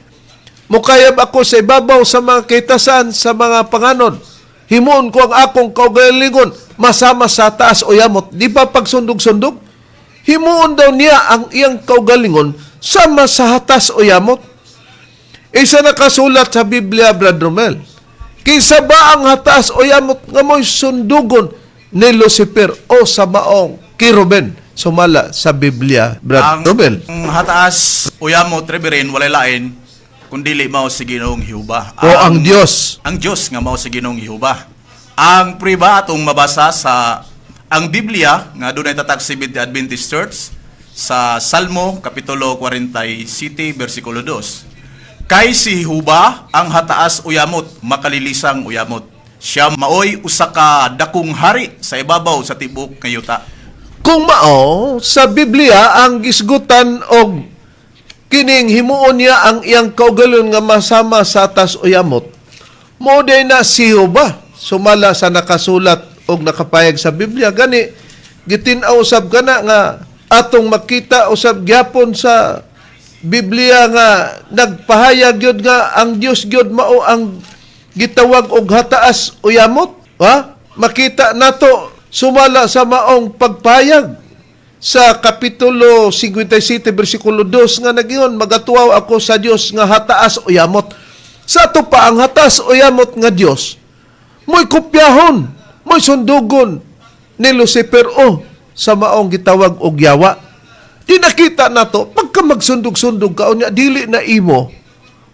"Mukayab ako sa ibabaw sa mga kitasan sa mga panganod. Himuon ko ang akong kaugalingon." Masama sa taas o yamot. Di ba pagsundog-sundog? Himuon daw niya ang iyang kaugalingon sama sa hatas o yamot. Isa nakasulat sa Biblia, Brad Romel. Kinsa ba ang hatas o yamot nga mo'y sundugon ni Lucifer o sa maong kiruben? Sumala sa Biblia, Brad Ang Romel. ang hataas uyamot, Reverend, walay lain kundili mao si Ginoong Jehova. O ang Dios. Ang Dios nga mao si Ginoong Jehova. Ang priba atong mabasa sa ang Biblia nga dunay tatak Seventh Adventist Church sa Salmo kapitulo 47 bersikulo 2. Kay si Jehova ang hataas uyamot, makalilisang uyamot. Siya maoy usa ka dakong hari sa ibabaw sa tibuok nga yuta. Kung mao, sa Biblia ang gisgutan og kining himuon niya ang iyang kaugalon nga masama sa atas o yamot, mao day na si Jehova sumala sa nakasulat og nakapayag sa Biblia. Gani, gitin-aw usab kana nga atong makita usab gyapon sa Biblia nga nagpahayag gyud nga ang Dios gyud mao ang gitawag og hataas o yamot. Ha? Makita nato sumala sa maong pagpahayag sa Kapitulo 57 bersikulo 2 nga nagingon, "Magatuaw ako sa Dios nga hataas o yamot." Sa ato pa ang hataas o yamot nga Dios mo'y kopyahon, mo'y sundugon ni Lucifer o sa maong gitawag og yawa. Di nakita nato pagka magsundog-sundog ka unya dili na imo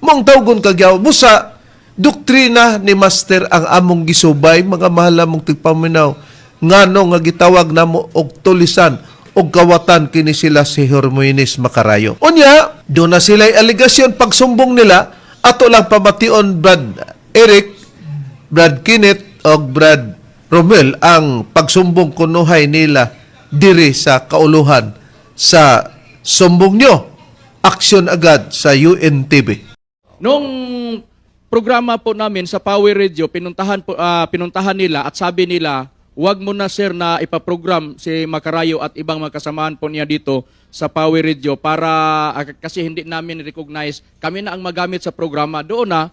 mong tawgon kag yawa. Busa doktrina ni Master ang among gisubay, mga mahal mong tigpaminaw, ngano nga gitawag namo og tulisan og kawatan kini sila si Hermoines Macarayo. Unya, do na sila aligasyon pagsumbong nila, ato lang pamation, Brad Eric, Brad Kenneth og Brad Romel, ang pagsumbong kunuhay nila diri sa kauluhan sa sumbong nyo. Aksyon agad sa UNTV. Nung programa po namin sa Power Radio, pinuntahan nila at sabi nila, "Wag mo na, sir, na ipaprogram si Macarayo at ibang mga kasamahan po niya dito sa Power Radio para kasi hindi namin recognize, kami na ang magamit sa programa." Doon na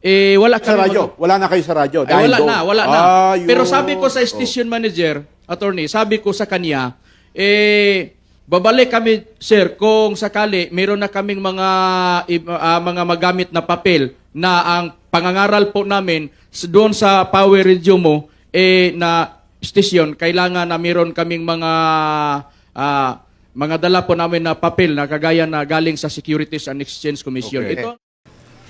eh wala Sa kami radyo. Wala na kayo sa radyo. Ay, Dahil wala doon. na, wala na. Ayun. Pero sabi ko sa station manager, attorney, sabi ko sa kanya, eh, babalik kami, sir, kung sakali meron na kaming mga magamit na papel na ang pangangaral po namin doon sa Power Radio mo, eh, na station, kailangan na meron kaming mga dala po namin na papel na kagaya na galing sa Securities and Exchange Commission. Okay. Ito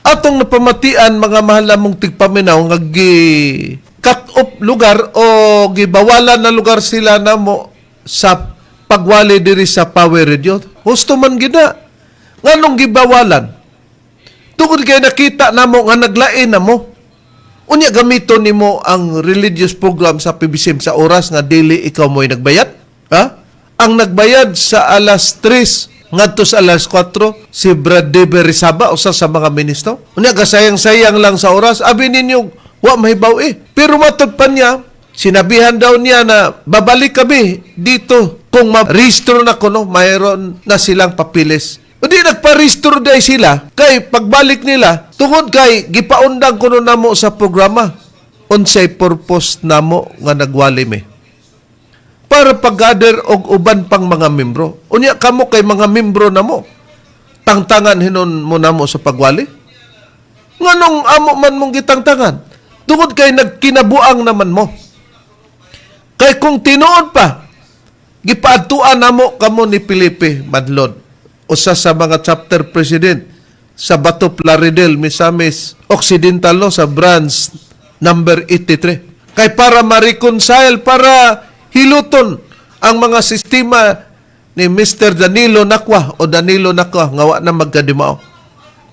Atong napamatian, mga mahal namong tigpaminaw, nga gi cut off lugar o gibawalan na lugar sila namo sa pagwali diri sa Power Radio. Husto man gina. Nganong gibawalan? Tungod kay nakita namo nga naglain na mo. Unya gamiton nimo ang religious program sa PBCM sa oras nga dili ikaw mo'y nagbayad? Ha? Ang nagbayad sa alas 3 ngadto sa alas 4 si Brad De Berisaba, usa sa mga ministro. Unya gasayang-sayang lang sa oras. Abi ninyo wa mahibaw eh. Pero matod pa niya, sinabihan daw niya na babalik kami dito kung ma-rehistro na kuno, mayroon na silang papilis. O di nagpa-restore day sila kay pagbalik nila tungod kay gipaundang kuno namo sa programa. Unsay purpose namo nga nagwali mi? Para pag-gather og uban pang mga membro. Unya kamo kay mga membro namo. Tangtangan hinon mo namo sa pagwali? Nganong amo man mong gitangtangan? Tungod kay nagkinabuang naman mo. Kay kung tinuod pa, gipaadtuan namo kamo ni Felipe Madlod, usa sa mga chapter president sa Bato Plaridel, Misamis Occidental, no, sa branch number 83. Kay para ma-reconcile, para hiluton ang mga sistema ni Mr. Danilo Nakwa o Danilo Nakwa nga wa na magkadimao.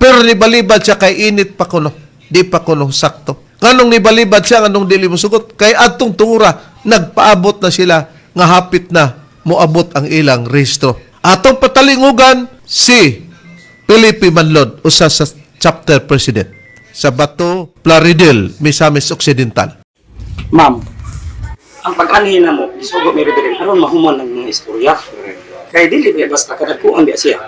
Pero nibalibad siya kay init pa kuno. Di pa kuno sakto. Nganong nibalibad siya, nganong dili mo sugot? Kay atong tungura, nagpaabot na sila nga hapit na moabot ang ilang rehistro. Atong patalingugan si Felipe Manlod, usa sa chapter president sa Bato Plaridel, Misamis Occidental. Ma'am, ang pag-anhi na mo, gisugo mi Reverend, aron mahuman ang mga istorya. Kay dili ba basta kadagkuan biya siya.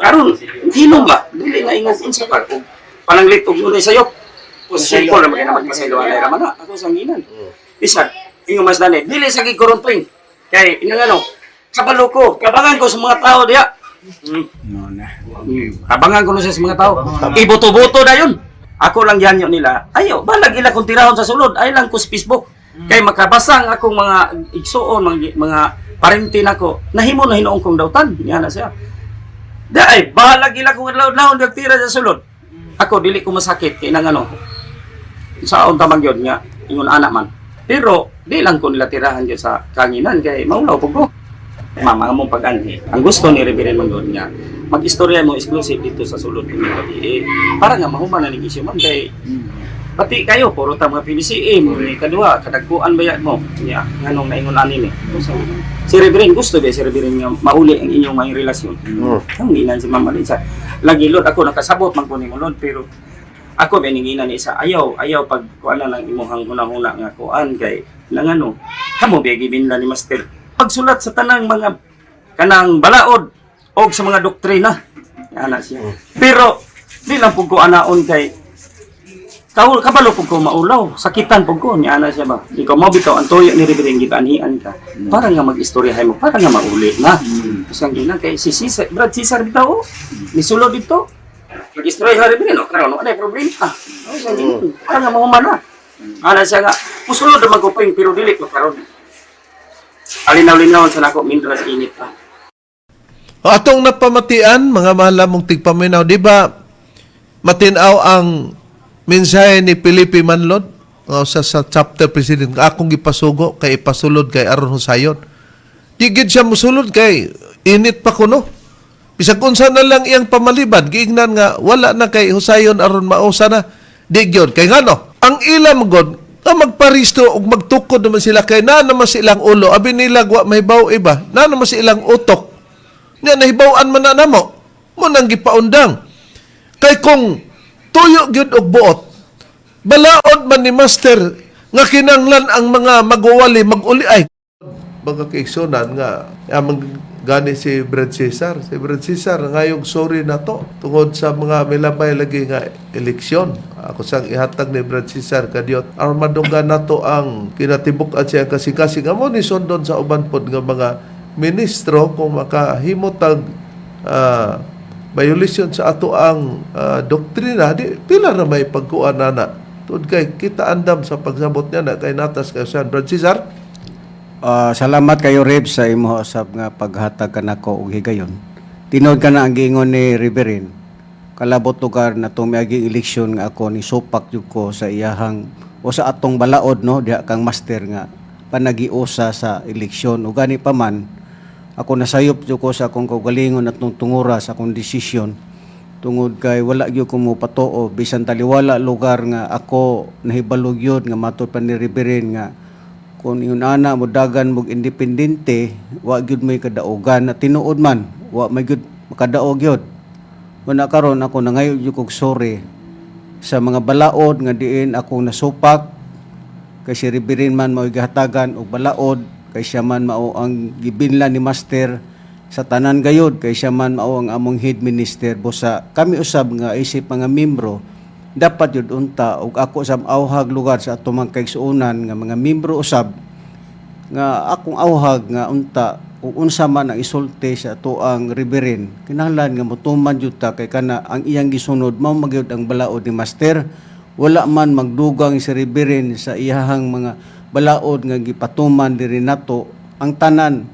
Aron, hilom ba? Dili na ingog unsa pa kung pananglit og nunay sayop. O simple ra man magpasaylo anay ra man na. Ako sa nginan. Bisag Ingon mas dani, dili sa giguruntuin. Kay inang ano, kabalo ko, kabangan ko sa mga tao diya. Kabangan ko no siya sa mga tao. Iboto-boto na yun. Ako lang yan yun nila. Ayo, balag ila kung tirahon sa sulod. Ay lang ko sa Facebook. Kay makabasa ang akong mga igsuon, mga parente nako. Nahimo na hinuong kong dautan. Yan na siya. Dai, balag ila kung adlaw-adlaw tira sa sulod. Ako dili ko masakit kay nang ano. Saon tamang yun nga ingon anak man. Pero di lang ko nila tirahan yun sa kanginan kay maulaw pug ko. Mama mong pag-anhi. Ang gusto ni Reverend Mangon nga mag-istorya mo exclusive dito sa sulod ng gabi. Eh, para nga mahuman na ning issue man kay pati kayo puro ta mga PBCM ni kadua kadagkuan ba yan mo nya nganong naingon ani ni. So, si Reverend gusto ba si Reverend nga mauli ang inyong mga relasyon. Ang ginan si Ma'am Alisa. Lagi Lord ako nakasabot man ko nimo Lord, pero ako ba ning ni isa ayaw ayaw pag kuan na lang imuhang hunahuna nga kuan kay nangano kamo ba gibinla ni Master pagsulat sa tanang mga kanang balaod og sa mga doktrina ana siya. Pero di lang pug ko anaon kay kaul kabalo pug ko maulaw, sakitan pug ko niya ana siya ba. Ikaw mo bitaw ang tuyo ni Reverend gitanhian ka para nga mag-istoryahay mo, para nga mauli na. Tapos ang gina kay si Cesar, Brad Cesar bitaw oh, nisulod dito mag-istorya sa Reverend oh, karon wala problema. Oh, sa gina para nga mahuman na. Ana siya nga musulod man ko pa pero dili ko karon alinaw-linaw sa nako mindras init pa. O, atong napamatian, mga mahal mong tigpaminaw, di ba matinaw ang mensahe ni Felipe Manlod o, sa chapter president, akong gipasugo kay ipasulod kay Aron Husayon. Di gid siya musulod kay init pa kuno. Bisag unsa na lang iyang pamalibad, giingnan nga wala na kay Husayon aron mausa na. Di gyud kay ngano? Ang ilam god nga magparisto og magtukod naman sila kay naa naman silang ulo, abi nila wa mahibaw iba, naa naman silang utok. Nga nahibaw-an man na namo, mo nang gipaundang. Kay kung tuyo gyud og buot, balaod man ni Master nga kinanglan ang mga magwawali maguli ay mga kaigsunan nga amang gani si Brad Cesar. Si Brad Cesar ngayong sorry na to tungod sa mga milabay lagi nga eleksyon. Ako sang ihatag ni Brad Cesar kadiot aron madunggan nato ang kinatibuk at siyang kasing-kasing amo ni sundon sa uban pod nga mga ministro kung makahimo tag violation sa ato ang doktrina, di pila na may pagkuan na na tuod kay kita andam sa pagsabot niya na kay natas kay San Brad Cesar. Salamat kayo Reb sa imo usab nga paghatag kanako og higayon. Tinuod ka na ang giingon ni Reverend. Kalabot lugar na itong miaging eleksyon nga ako ni supak jud ko sa iyahang o sa atong balaod no diha kang master nga panagiusa sa eleksyon ug gani pa man ako nasayop jud ko sa akong kaugalingon at tungura sa akong desisyon tungod kay wala gyud ko mo patuo bisan taliwala lugar nga ako nahibalo gyud nga matud pa ni Reverend nga kung ingon ana mo dagan mog independente wa gyud may kadaugan na tinuod man wa may gyud makadaog gyud. Una karon ako nangayo gyud kog sorry sa mga balaod nga diin ako nasupak kay si Reverend man mao gihatagan og balaod kay siya man mao ang gibinlan ni master sa tanan gayod kay siya man mao ang among head minister. Busa kami usab nga isip mga membro dapat yun unta og ako sa auhag lugar sa atong mga kaigsuonan nga mga membro usab nga akong auhag nga unta kung unsa man ang isulti sa atoang reverend kinahanglan nga motuman jud ta kay kana ang iyang gisunod mao magyud ang balaod ni master. Wala man magdugang si reverend sa iyahang mga balaod nga gipatuman diri nato. Ang tanan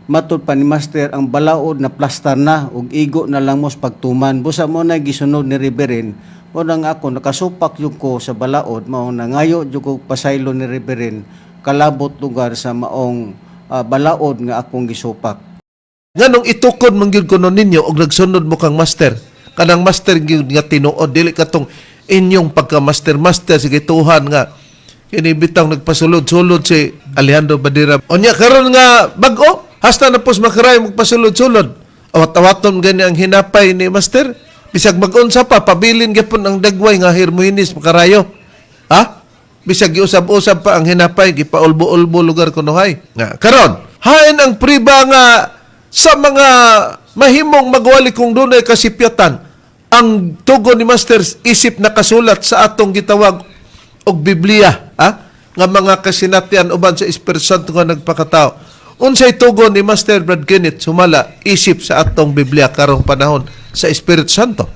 matud pa ni master ang balaod na plastar na ug igo na lang mo sa pagtuman. Busa mo na gisunod ni reverend mo nang ako nakasupak jud ko sa balaod mao nangayo jud ko pasaylo ni reverend kalabot lugar sa maong balaod nga akong gisupak. Nganong itukod man gyud kuno ninyo og nagsunod mo kang master, kanang master gyud nga tinuod, dili katong inyong pagka master master sige tuhan nga kini bitang nagpasulod-sulod si Alejandro Badira. Unya karon nga bag-o hasta na pos makaray magpasulod-sulod, awat-awaton gani ang hinapay ni master bisag mag-unsa pa pabilin gyapon ang dagway nga Hermogenes makarayo, ha, bisag giusab-usab pa ang hinapay, gipaulbo-ulbo lugar kunuhay nga karon hain ang priba nga sa mga mahimong magwali kung dunay kasipyatan ang tugon ni Master isip nakasulat sa atong gitawag og Biblia, ha. Nga mga kasinatian uban sa Espiritu Santo nga nagpakatao. Unsay tugon ni Master Brad Kenneth sumala isip sa atong Biblia karong panahon sa Espiritu Santo?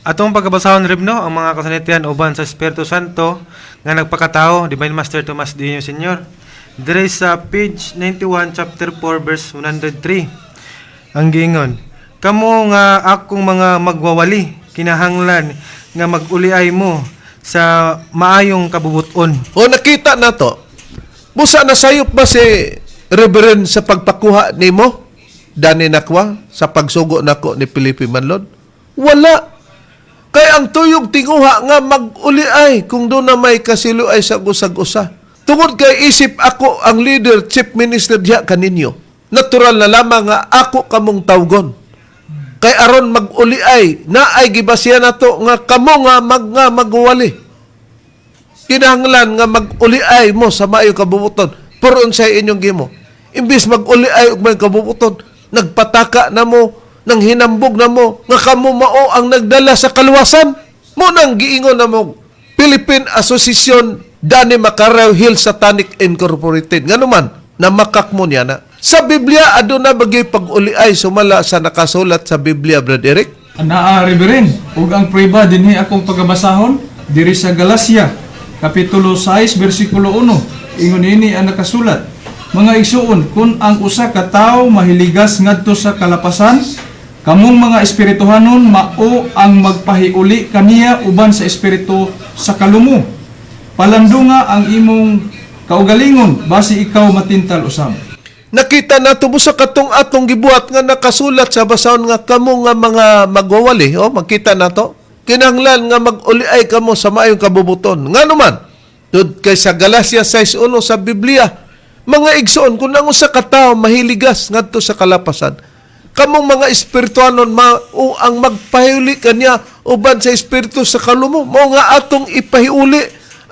Atong pagkabasahon, Rib, no, ang mga kasanitian uban sa Espiritu Santo nga nagpakatao, Divine Master Tomas Dino Senior. Dire sa page 91, chapter 4, verse 103. Ang giingon, "Kamo nga akong mga magwawali, kinahanglan nga maguliay mo sa maayong kabubuton." O nakita na to. Busa nasayop ba si Reverend sa pagpakuha nimo? Dani Nakwa sa pagsugo nako ni Felipe Manlod? Wala. Kay ang tuyog tinguha nga mag-uli ay kung doon na may kasiluay sa usag-usa. Tungod kay isip ako ang leader, chief minister diha kaninyo. Natural na lamang nga ako kamong tawgon. Kay aron mag-uli ay, naay gibasihan nato nga kamo nga magwali. Kinahanglan nga mag-uli ay mo sa maayo kabubuton. Pero unsay inyong gimo? Imbis mag-uli ay og may kabubuton, nagpataka na mo, nang hinambog na mo, nga kamo mao ang nagdala sa kaluwasan. Mo nang giingon na mo, Philippine Association Danny Macarao Hill Satanic Incorporated. Nga naman, namakak mo niya na. Sa Biblia, aduna bagay pag-uli ay sumala sa nakasulat sa Biblia, Brad Eric? Anaa, Reverend, ug ang prueba dinhi akong pagabasahon diri sa Galacia, kapitulo 6 bersikulo 1. Ingon ini ang nakasulat: "Mga igsuon, kun ang usa ka tawo mahiligas ngadto sa kalapasan, kamong mga espirituhanon mao ang magpahiuli kaniya uban sa espiritu sa kalumo. Palandunga ang imong kaugalingon, basi ikaw matintal usab." Nakita nato mo sa katong atong gibuhat nga nakasulat sa basahon nga kamo nga mga magwawali, oh, makita nato. Kinahanglan nga mag-uli ay kamo sa maayong kabubuton. Nga naman, tud kay sa Galatia 6:1 sa Biblia, mga igsoon, kung ang usa ka tawo mahiligas ngadto sa kalapasan, kamong mga espirituanon mao ang magpahiuli kanya uban sa espiritu sa kalumo. Mao nga atong ipahiuli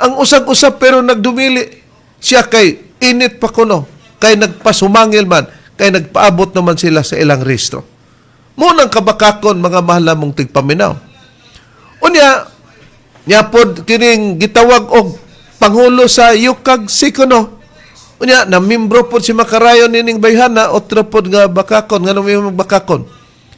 ang usag-usap, pero nagdumili siya kay init pa kuno, kay nagpasumangil man, kay nagpaabot naman sila sa ilang rehistro. Munang kabakakon, mga mahal namong tigpaminaw. Unya, nyapod kining gitawag og pangulo sa Yukag Sikono. Unya, na membro pod si Makarayon nining bayhana, otro pod nga bakakon, nga nung bakakon.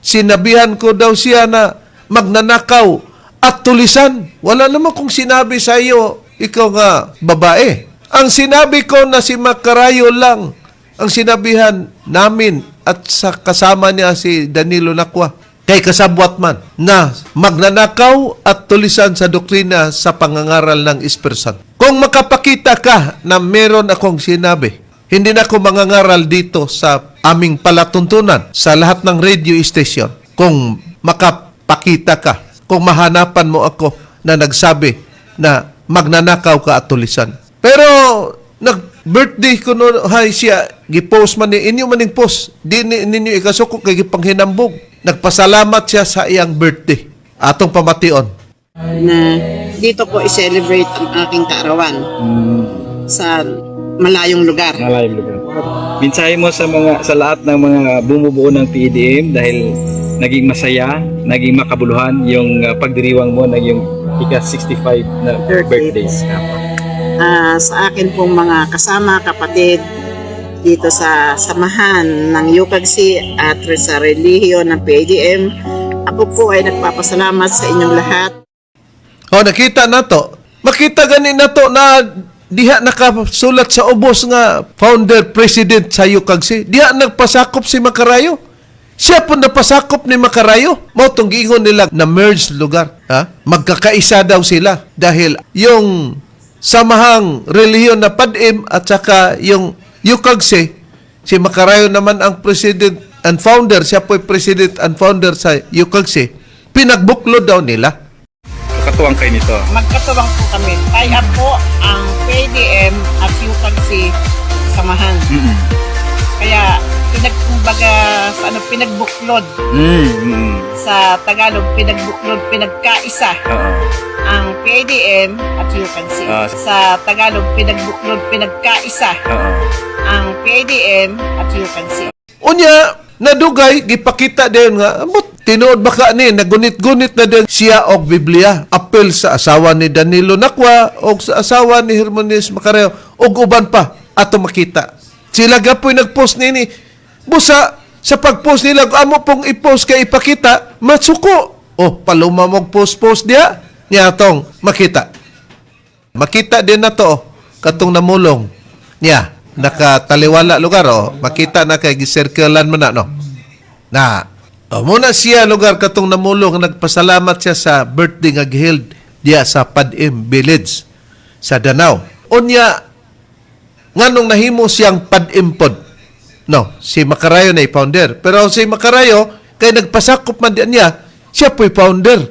Sinabihan ko daw siya na magnanakaw at tulisan. Wala naman kong sinabi sa iyo, ikaw nga babae. Ang sinabi ko na si Makarayo lang ang sinabihan namin at sa kasama niya si Danilo Nakwa kay kasabwat man na magnanakaw at tulisan sa doktrina sa pangangaral ng Espiritu Santo. Kung makapakita ka na meron akong sinabi, hindi na ako mangangaral dito sa aming palatuntunan sa lahat ng radio station. Kung makapakita ka, kung mahanapan mo ako na nagsabi na magnanakaw ka at tulisan. Pero nag-birthday ko no hay siya, gipost man ni inyo maning post. Di ni, ninyo ikasuko kay gipanghinambog. Nagpasalamat siya sa iyang birthday. Atong pamation. Na dito ko i-celebrate ang aking kaarawan sa malayong lugar. Malayong lugar. Mensahe mo sa lahat ng mga bumubuo ng PEDM dahil naging masaya, naging makabuluhan yung pagdiriwang mo ng yung ika-65 na birthday. Sa akin pong mga kasama, kapatid, dito sa samahan ng UCAGC at sa relihiyon ng PADM, ako po ay nagpapasalamat sa inyong lahat. O, nakita na to. Makita gani na to na diha nakasulat sa ubos nga founder president sa Yukagsi. Diha nagpasakop si Makarayo. Siya po napasakop ni Makarayo. Mao tong giingon nila na merge lugar. Ha? Magkakaisa daw sila dahil yung samahang relihiyon na PADM at saka yung Yukagsi, si Makarayo naman ang president and founder, siya po president and founder sa Yukagsi, pinagbuklod daw nila. Katuwang kayo nito. Magkatuwang po kami. Tie up po ang PADM at UCAGC samahan. Kaya pinagkumbaga sa ano, pinagbuklod sa Tagalog, pinagbuklod, pinagkaisa ang PADM at UCAGC. Sa Tagalog, pinagbuklod, pinagkaisa ang PADM at UCAGC. Unya, nadugay, gipakita din nga, ambot, Tinuod ba ka ni nagunit-gunit na din siya og Biblia apel sa asawa ni Danilo Nakwa og sa asawa ni Hermonis Macareo og uban pa ato makita. Sila gapoy nagpost nini. Busa sa pag-post nila kung amo pong i-post kay ipakita matsuko. Oh, paluma mog post-post diya niya atong makita. Makita din na to oh, katong namulong niya nakataliwala lugar oh, makita na kay gisirkelan man na no. Na oh, muna siya lugar katong namulong nagpasalamat siya sa birthday nga giheld diya sa Padim Village sa Danao. Unya nganong nahimo siyang Padim pod. No, si Makarayo na founder. Pero si Makarayo kay nagpasakop man diyan niya, siya po'y founder,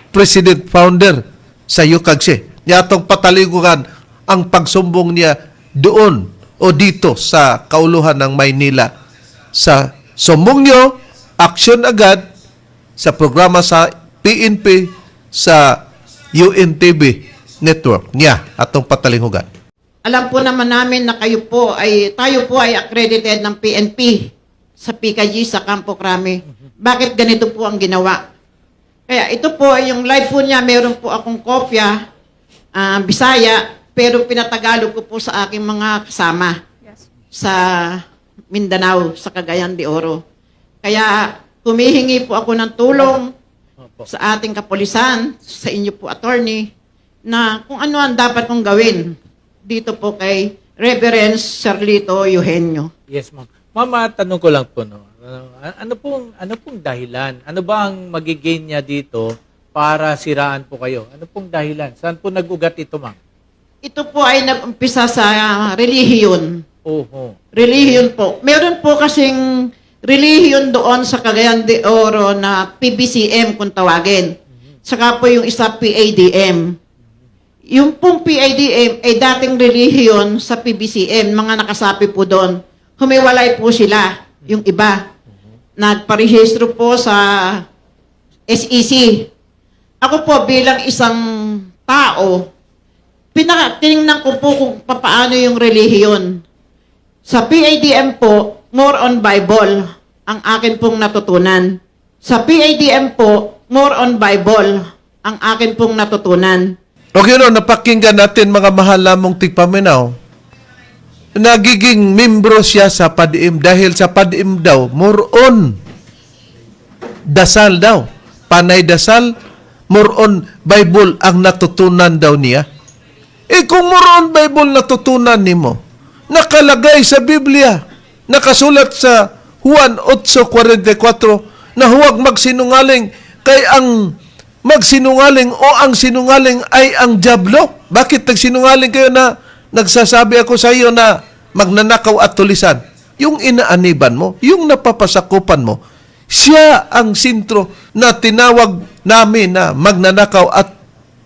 president founder sa UCAGSI. Niya atong pataliguan ang pagsumbong niya doon o dito sa kauluhan ng Maynila. Sa sumbong niyo, action agad sa programa sa PNP sa UNTV network niya atong patalingugan. Alam po naman namin na kayo po ay, tayo po ay accredited ng PNP sa PKG sa Campo Crame. Bakit ganito po ang ginawa? Kaya ito po, yung live po niya, meron po akong kopya, Bisaya, pero pinatagalog ko po sa aking mga kasama sa Mindanao, sa Cagayan de Oro. Kaya humihingi po ako ng tulong sa ating kapulisan, sa inyo po attorney, na kung ano ang dapat kong gawin dito po kay Reverend Serlito Eugenio. Yes, ma'am. Ma'am, tanong ko lang po, no. Ano pong dahilan? Ano ba ang magigain niya dito para siraan po kayo? Ano pong dahilan? Saan po nag-ugat ito, ma'am? Ito po ay nag-umpisa sa relihiyon. Relihiyon po. Meron po kasing relihiyon doon sa Cagayan de Oro na PBCM kung tawagin. Saka po yung isa PADM. Yung pong PADM ay dating relihiyon sa PBCM, mga nakasapi po doon. Humiwalay po sila, yung iba. Nagparehistro po sa SEC. Ako po bilang isang tao, tinignan ko po kung papaano yung relihiyon. Sa PADM po, more on Bible ang akin pong natutunan. Sa PADM po, more on Bible ang akin pong natutunan. Okay no, napakinggan natin mga mahal namong tigpaminaw. Nagiging membro siya sa PADIM dahil sa PADIM daw, more on dasal daw. Panay dasal, more on Bible ang natutunan daw niya. Eh kung more on Bible natutunan nimo, nakalagay sa Biblia, nakasulat sa Juan 8:44 na huwag magsinungaling kay ang magsinungaling o ang sinungaling ay ang diablo. Bakit nagsinungaling kayo na nagsasabi ako sa iyo na magnanakaw at tulisan? Yung inaaniban mo, yung napapasakupan mo, siya ang sentro na tinawag namin na magnanakaw at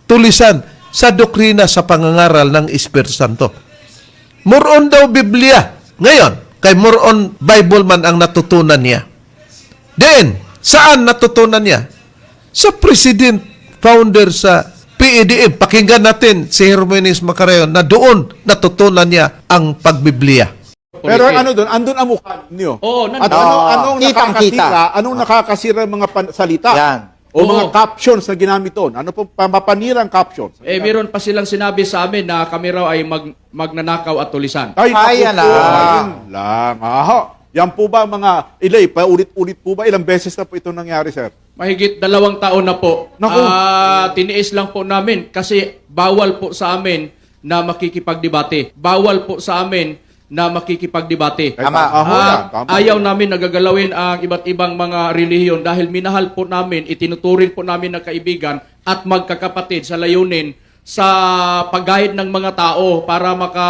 tulisan sa doktrina sa pangangaral ng Espiritu Santo. More on daw Biblia. Ngayon, kay more on Bible man ang natutunan niya. Then, saan natutunan niya? Sa president founder sa PADM. Pakinggan natin si Hermogenes Macareo na doon natutunan niya ang pagbiblia. Pero ano doon, andun ang mukha niyo. Oo, nandun. At ano, anong Kitang-kita. nakakasira, anong nakakasira mga salita? Yan. O mga captions na ginamit doon? Ano po mapanirang captions? Eh, meron pa silang sinabi sa amin na kami raw ay magnanakaw at tulisan. Ay, naku Ay, yan po, lang. ayun lang. Aha. Yan po ba mga ilay, paulit-ulit po ba? Ilang beses na po ito nangyari, sir? Mahigit 2 taon na po. Naku. Tiniis lang po namin kasi bawal po sa amin na makikipagdebate. Bawal po sa amin na makikipagdebate. Ay, Tama. Aho yan, At tama. ayaw namin nagagalawin ang iba't ibang mga relihiyon dahil minahal po namin, itinuturing po namin na kaibigan at magkakapatid sa layunin sa pag-guide ng mga tao para maka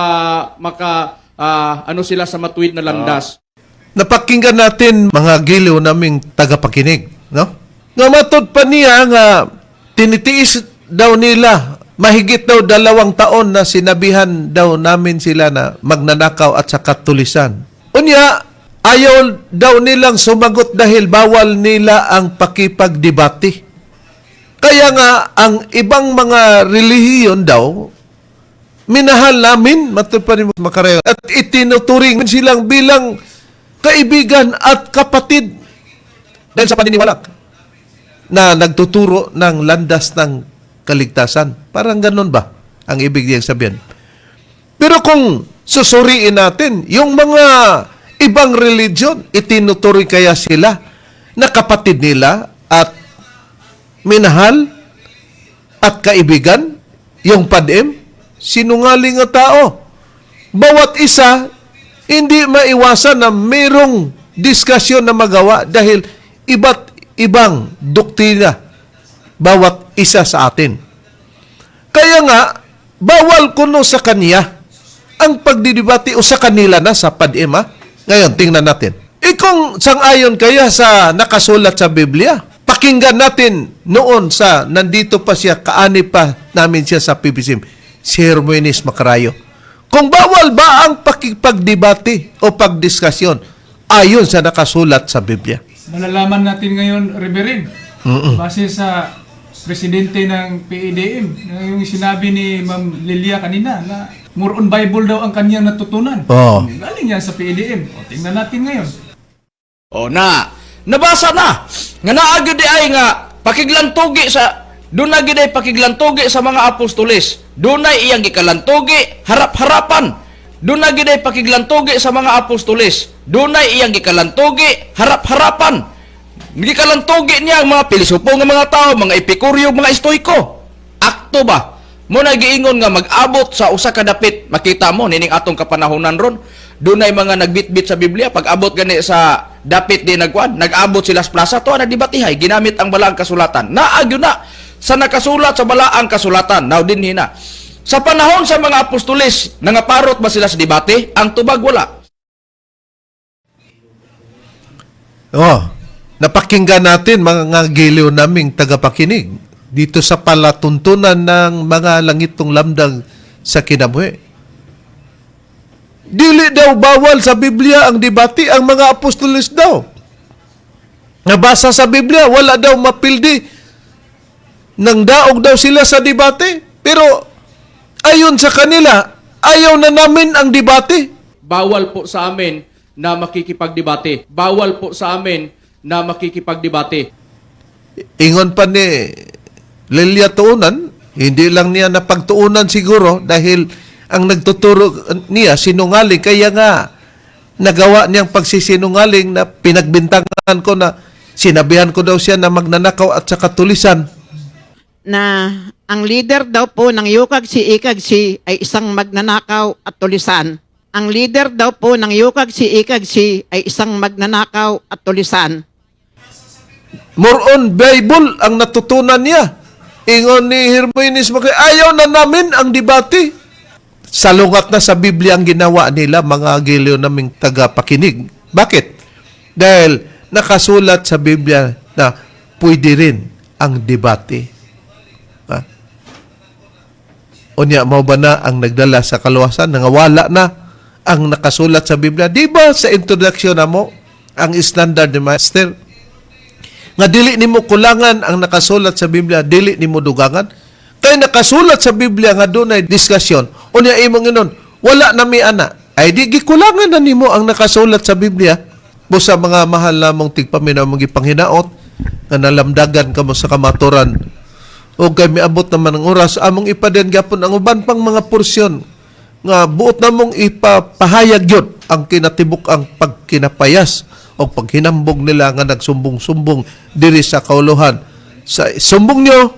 maka ano sila sa matuwid na landas. Napakinggan natin mga giliw naming tagapakinig, no? Nga matod pa niya nga tinitiis daw nila mahigit daw 2 taon na sinabihan daw namin sila na magnanakaw at saka tulisan. Unya, ayaw daw nilang sumagot dahil bawal nila ang pakipagdebate. Kaya nga, ang ibang mga relihiyon daw, minahal namin, matod pa ni Macareo, at itinuturing silang bilang kaibigan at kapatid. Dahil sa paniniwala na nagtuturo ng landas ng kaligtasan. Parang ganun ba ang ibig niyang sabihin? Pero kung susuriin natin, yung mga ibang religion, itinuturing kaya sila na kapatid nila at minahal at kaibigan, yung PADM, sinungaling nga tao. Bawat isa, hindi maiwasan na mayroong diskusyon na magawa dahil iba't ibang doktrina bawat isa sa atin. Kaya nga, bawal kuno sa kanya ang pagdidebate o sa kanila na sa PADM. Ha? Ngayon, tingnan natin. E kung sang-ayon kaya sa nakasulat sa Biblia, pakinggan natin noon sa nandito pa siya, kaani pa namin siya sa PBCM, si Hermoines Macarayo. Kung bawal ba ang pakipagdebate o pagdiskasyon ayon sa nakasulat sa Biblia? Malalaman natin ngayon, Reverend, base sa presidente ng PADM, yung sinabi ni Ma'am Lilia kanina na more on Bible daw ang kanyang natutunan. Oo. Galing yan sa PADM. O, tingnan natin ngayon. O na, nabasa na. Nga naa gyud di ay nga pakiglantugi sa dunay gyud ay pakiglantugi sa mga apostoles. Dunay iyang gikalantugi harap-harapan. Dunay gyud ay pakiglantugi sa mga apostoles. Dunay iyang gikalantugi harap-harapan. Gikalantugi niya ang mga pilosopo nga mga tao, mga epikuryo, mga estoiko. Akto ba? Mo na giingon nga mag-abot sa usa ka dapit, makita mo nining atong kapanahonan ron. Dunay mga nagbitbit sa Biblia, pag abot gani sa dapit di nagkuan, nag-abot sila sa plaza to nagdebatihay, ginamit ang balaang kasulatan. Naa gyud na sa nakasulat sa balaang kasulatan. Now dinhi na. Sa panahon sa mga apostoles, nangaparot ba sila sa debate? Ang tubag wala. Oh, napakinggan natin mga giliw naming tagapakinig dito sa palatuntunan ng mga langitong lamdang sa kinabuhi. Dili daw bawal sa Biblia ang debate, ang mga apostoles daw. Nabasa sa Biblia, wala daw mapildi. Nang daog daw sila sa debate. Pero ayon sa kanila, ayaw na namin ang debate. Bawal po sa amin na makikipagdebate. Bawal po sa amin na makikipagdebate. Ingon pa ni Lilia Tuunan, hindi lang niya napagtuunan siguro dahil ang nagtuturo niya sinungaling. Kaya nga nagawa niyang pagsisinungaling na pinagbintangan ko na sinabihan ko daw siya na magnanakaw at saka tulisan. Na ang leader daw po ng Yukag si Ikag si ay isang magnanakaw at tulisan. Ang leader daw po ng Yukag si Ikag si ay isang magnanakaw at tulisan. More on Bible ang natutunan niya. Ingon ni Hermoines Macay, ayaw na namin ang debate. Salungat na sa Biblia ang ginawa nila, mga giliw naming tagapakinig. Bakit? Dahil nakasulat sa Biblia na pwede rin ang debate. Ha? Unya, mao ba na ang nagdala sa kaluwasan? Nangawala na ang nakasulat sa Biblia. Di ba sa introduction na mo, ang standard ni Master, nga dili nimo kulangan ang nakasulat sa Biblia, dili nimo dugangan. Kay nakasulat sa Biblia nga dunay diskusyon, unya imong inon, wala na mi ana. Ay di gikulangan na nimo ang nakasulat sa Biblia. Busa mga mahal namong tigpaminaw mong gipanghinaot nga nalamdagan kamo sa kamaturan. O kay miabot naman ang oras, among ipaden gyapon ang uban pang mga porsyon nga buot namong ipapahayag yun ang kinatibuk ang pagkinapayas o paghinambog nila nga nagsumbong-sumbong diri sa kauluhan. Sa sumbong nyo,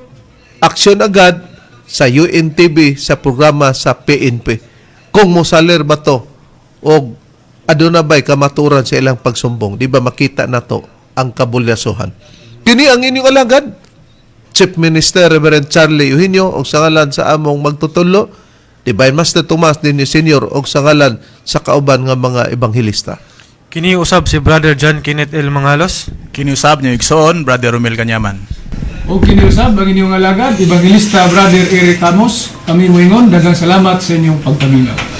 aksyon agad sa UNTV sa programa sa PNP. Kung mosaler ba to o aduna ba'y kamaturan sa ilang pagsumbong, di ba makita na to ang kabulyasuhan. Kini ang inyong alagad, Chief Minister Reverend Charlie Eugenio og sa ngalan sa among magtutulo, Divine Master Tomas Dini Senior og sa ngalan sa kauban nga mga ebanghelista. Kini usab si Brother John Kenneth L. Mangalos. Kiniusab niyo igsoon, Brother Romel Kanyaman. O kiniusab ang inyong alagad, Evangelista Brother Eric Ramos, kami muingon, daghang salamat sa inyong pagpaminaw.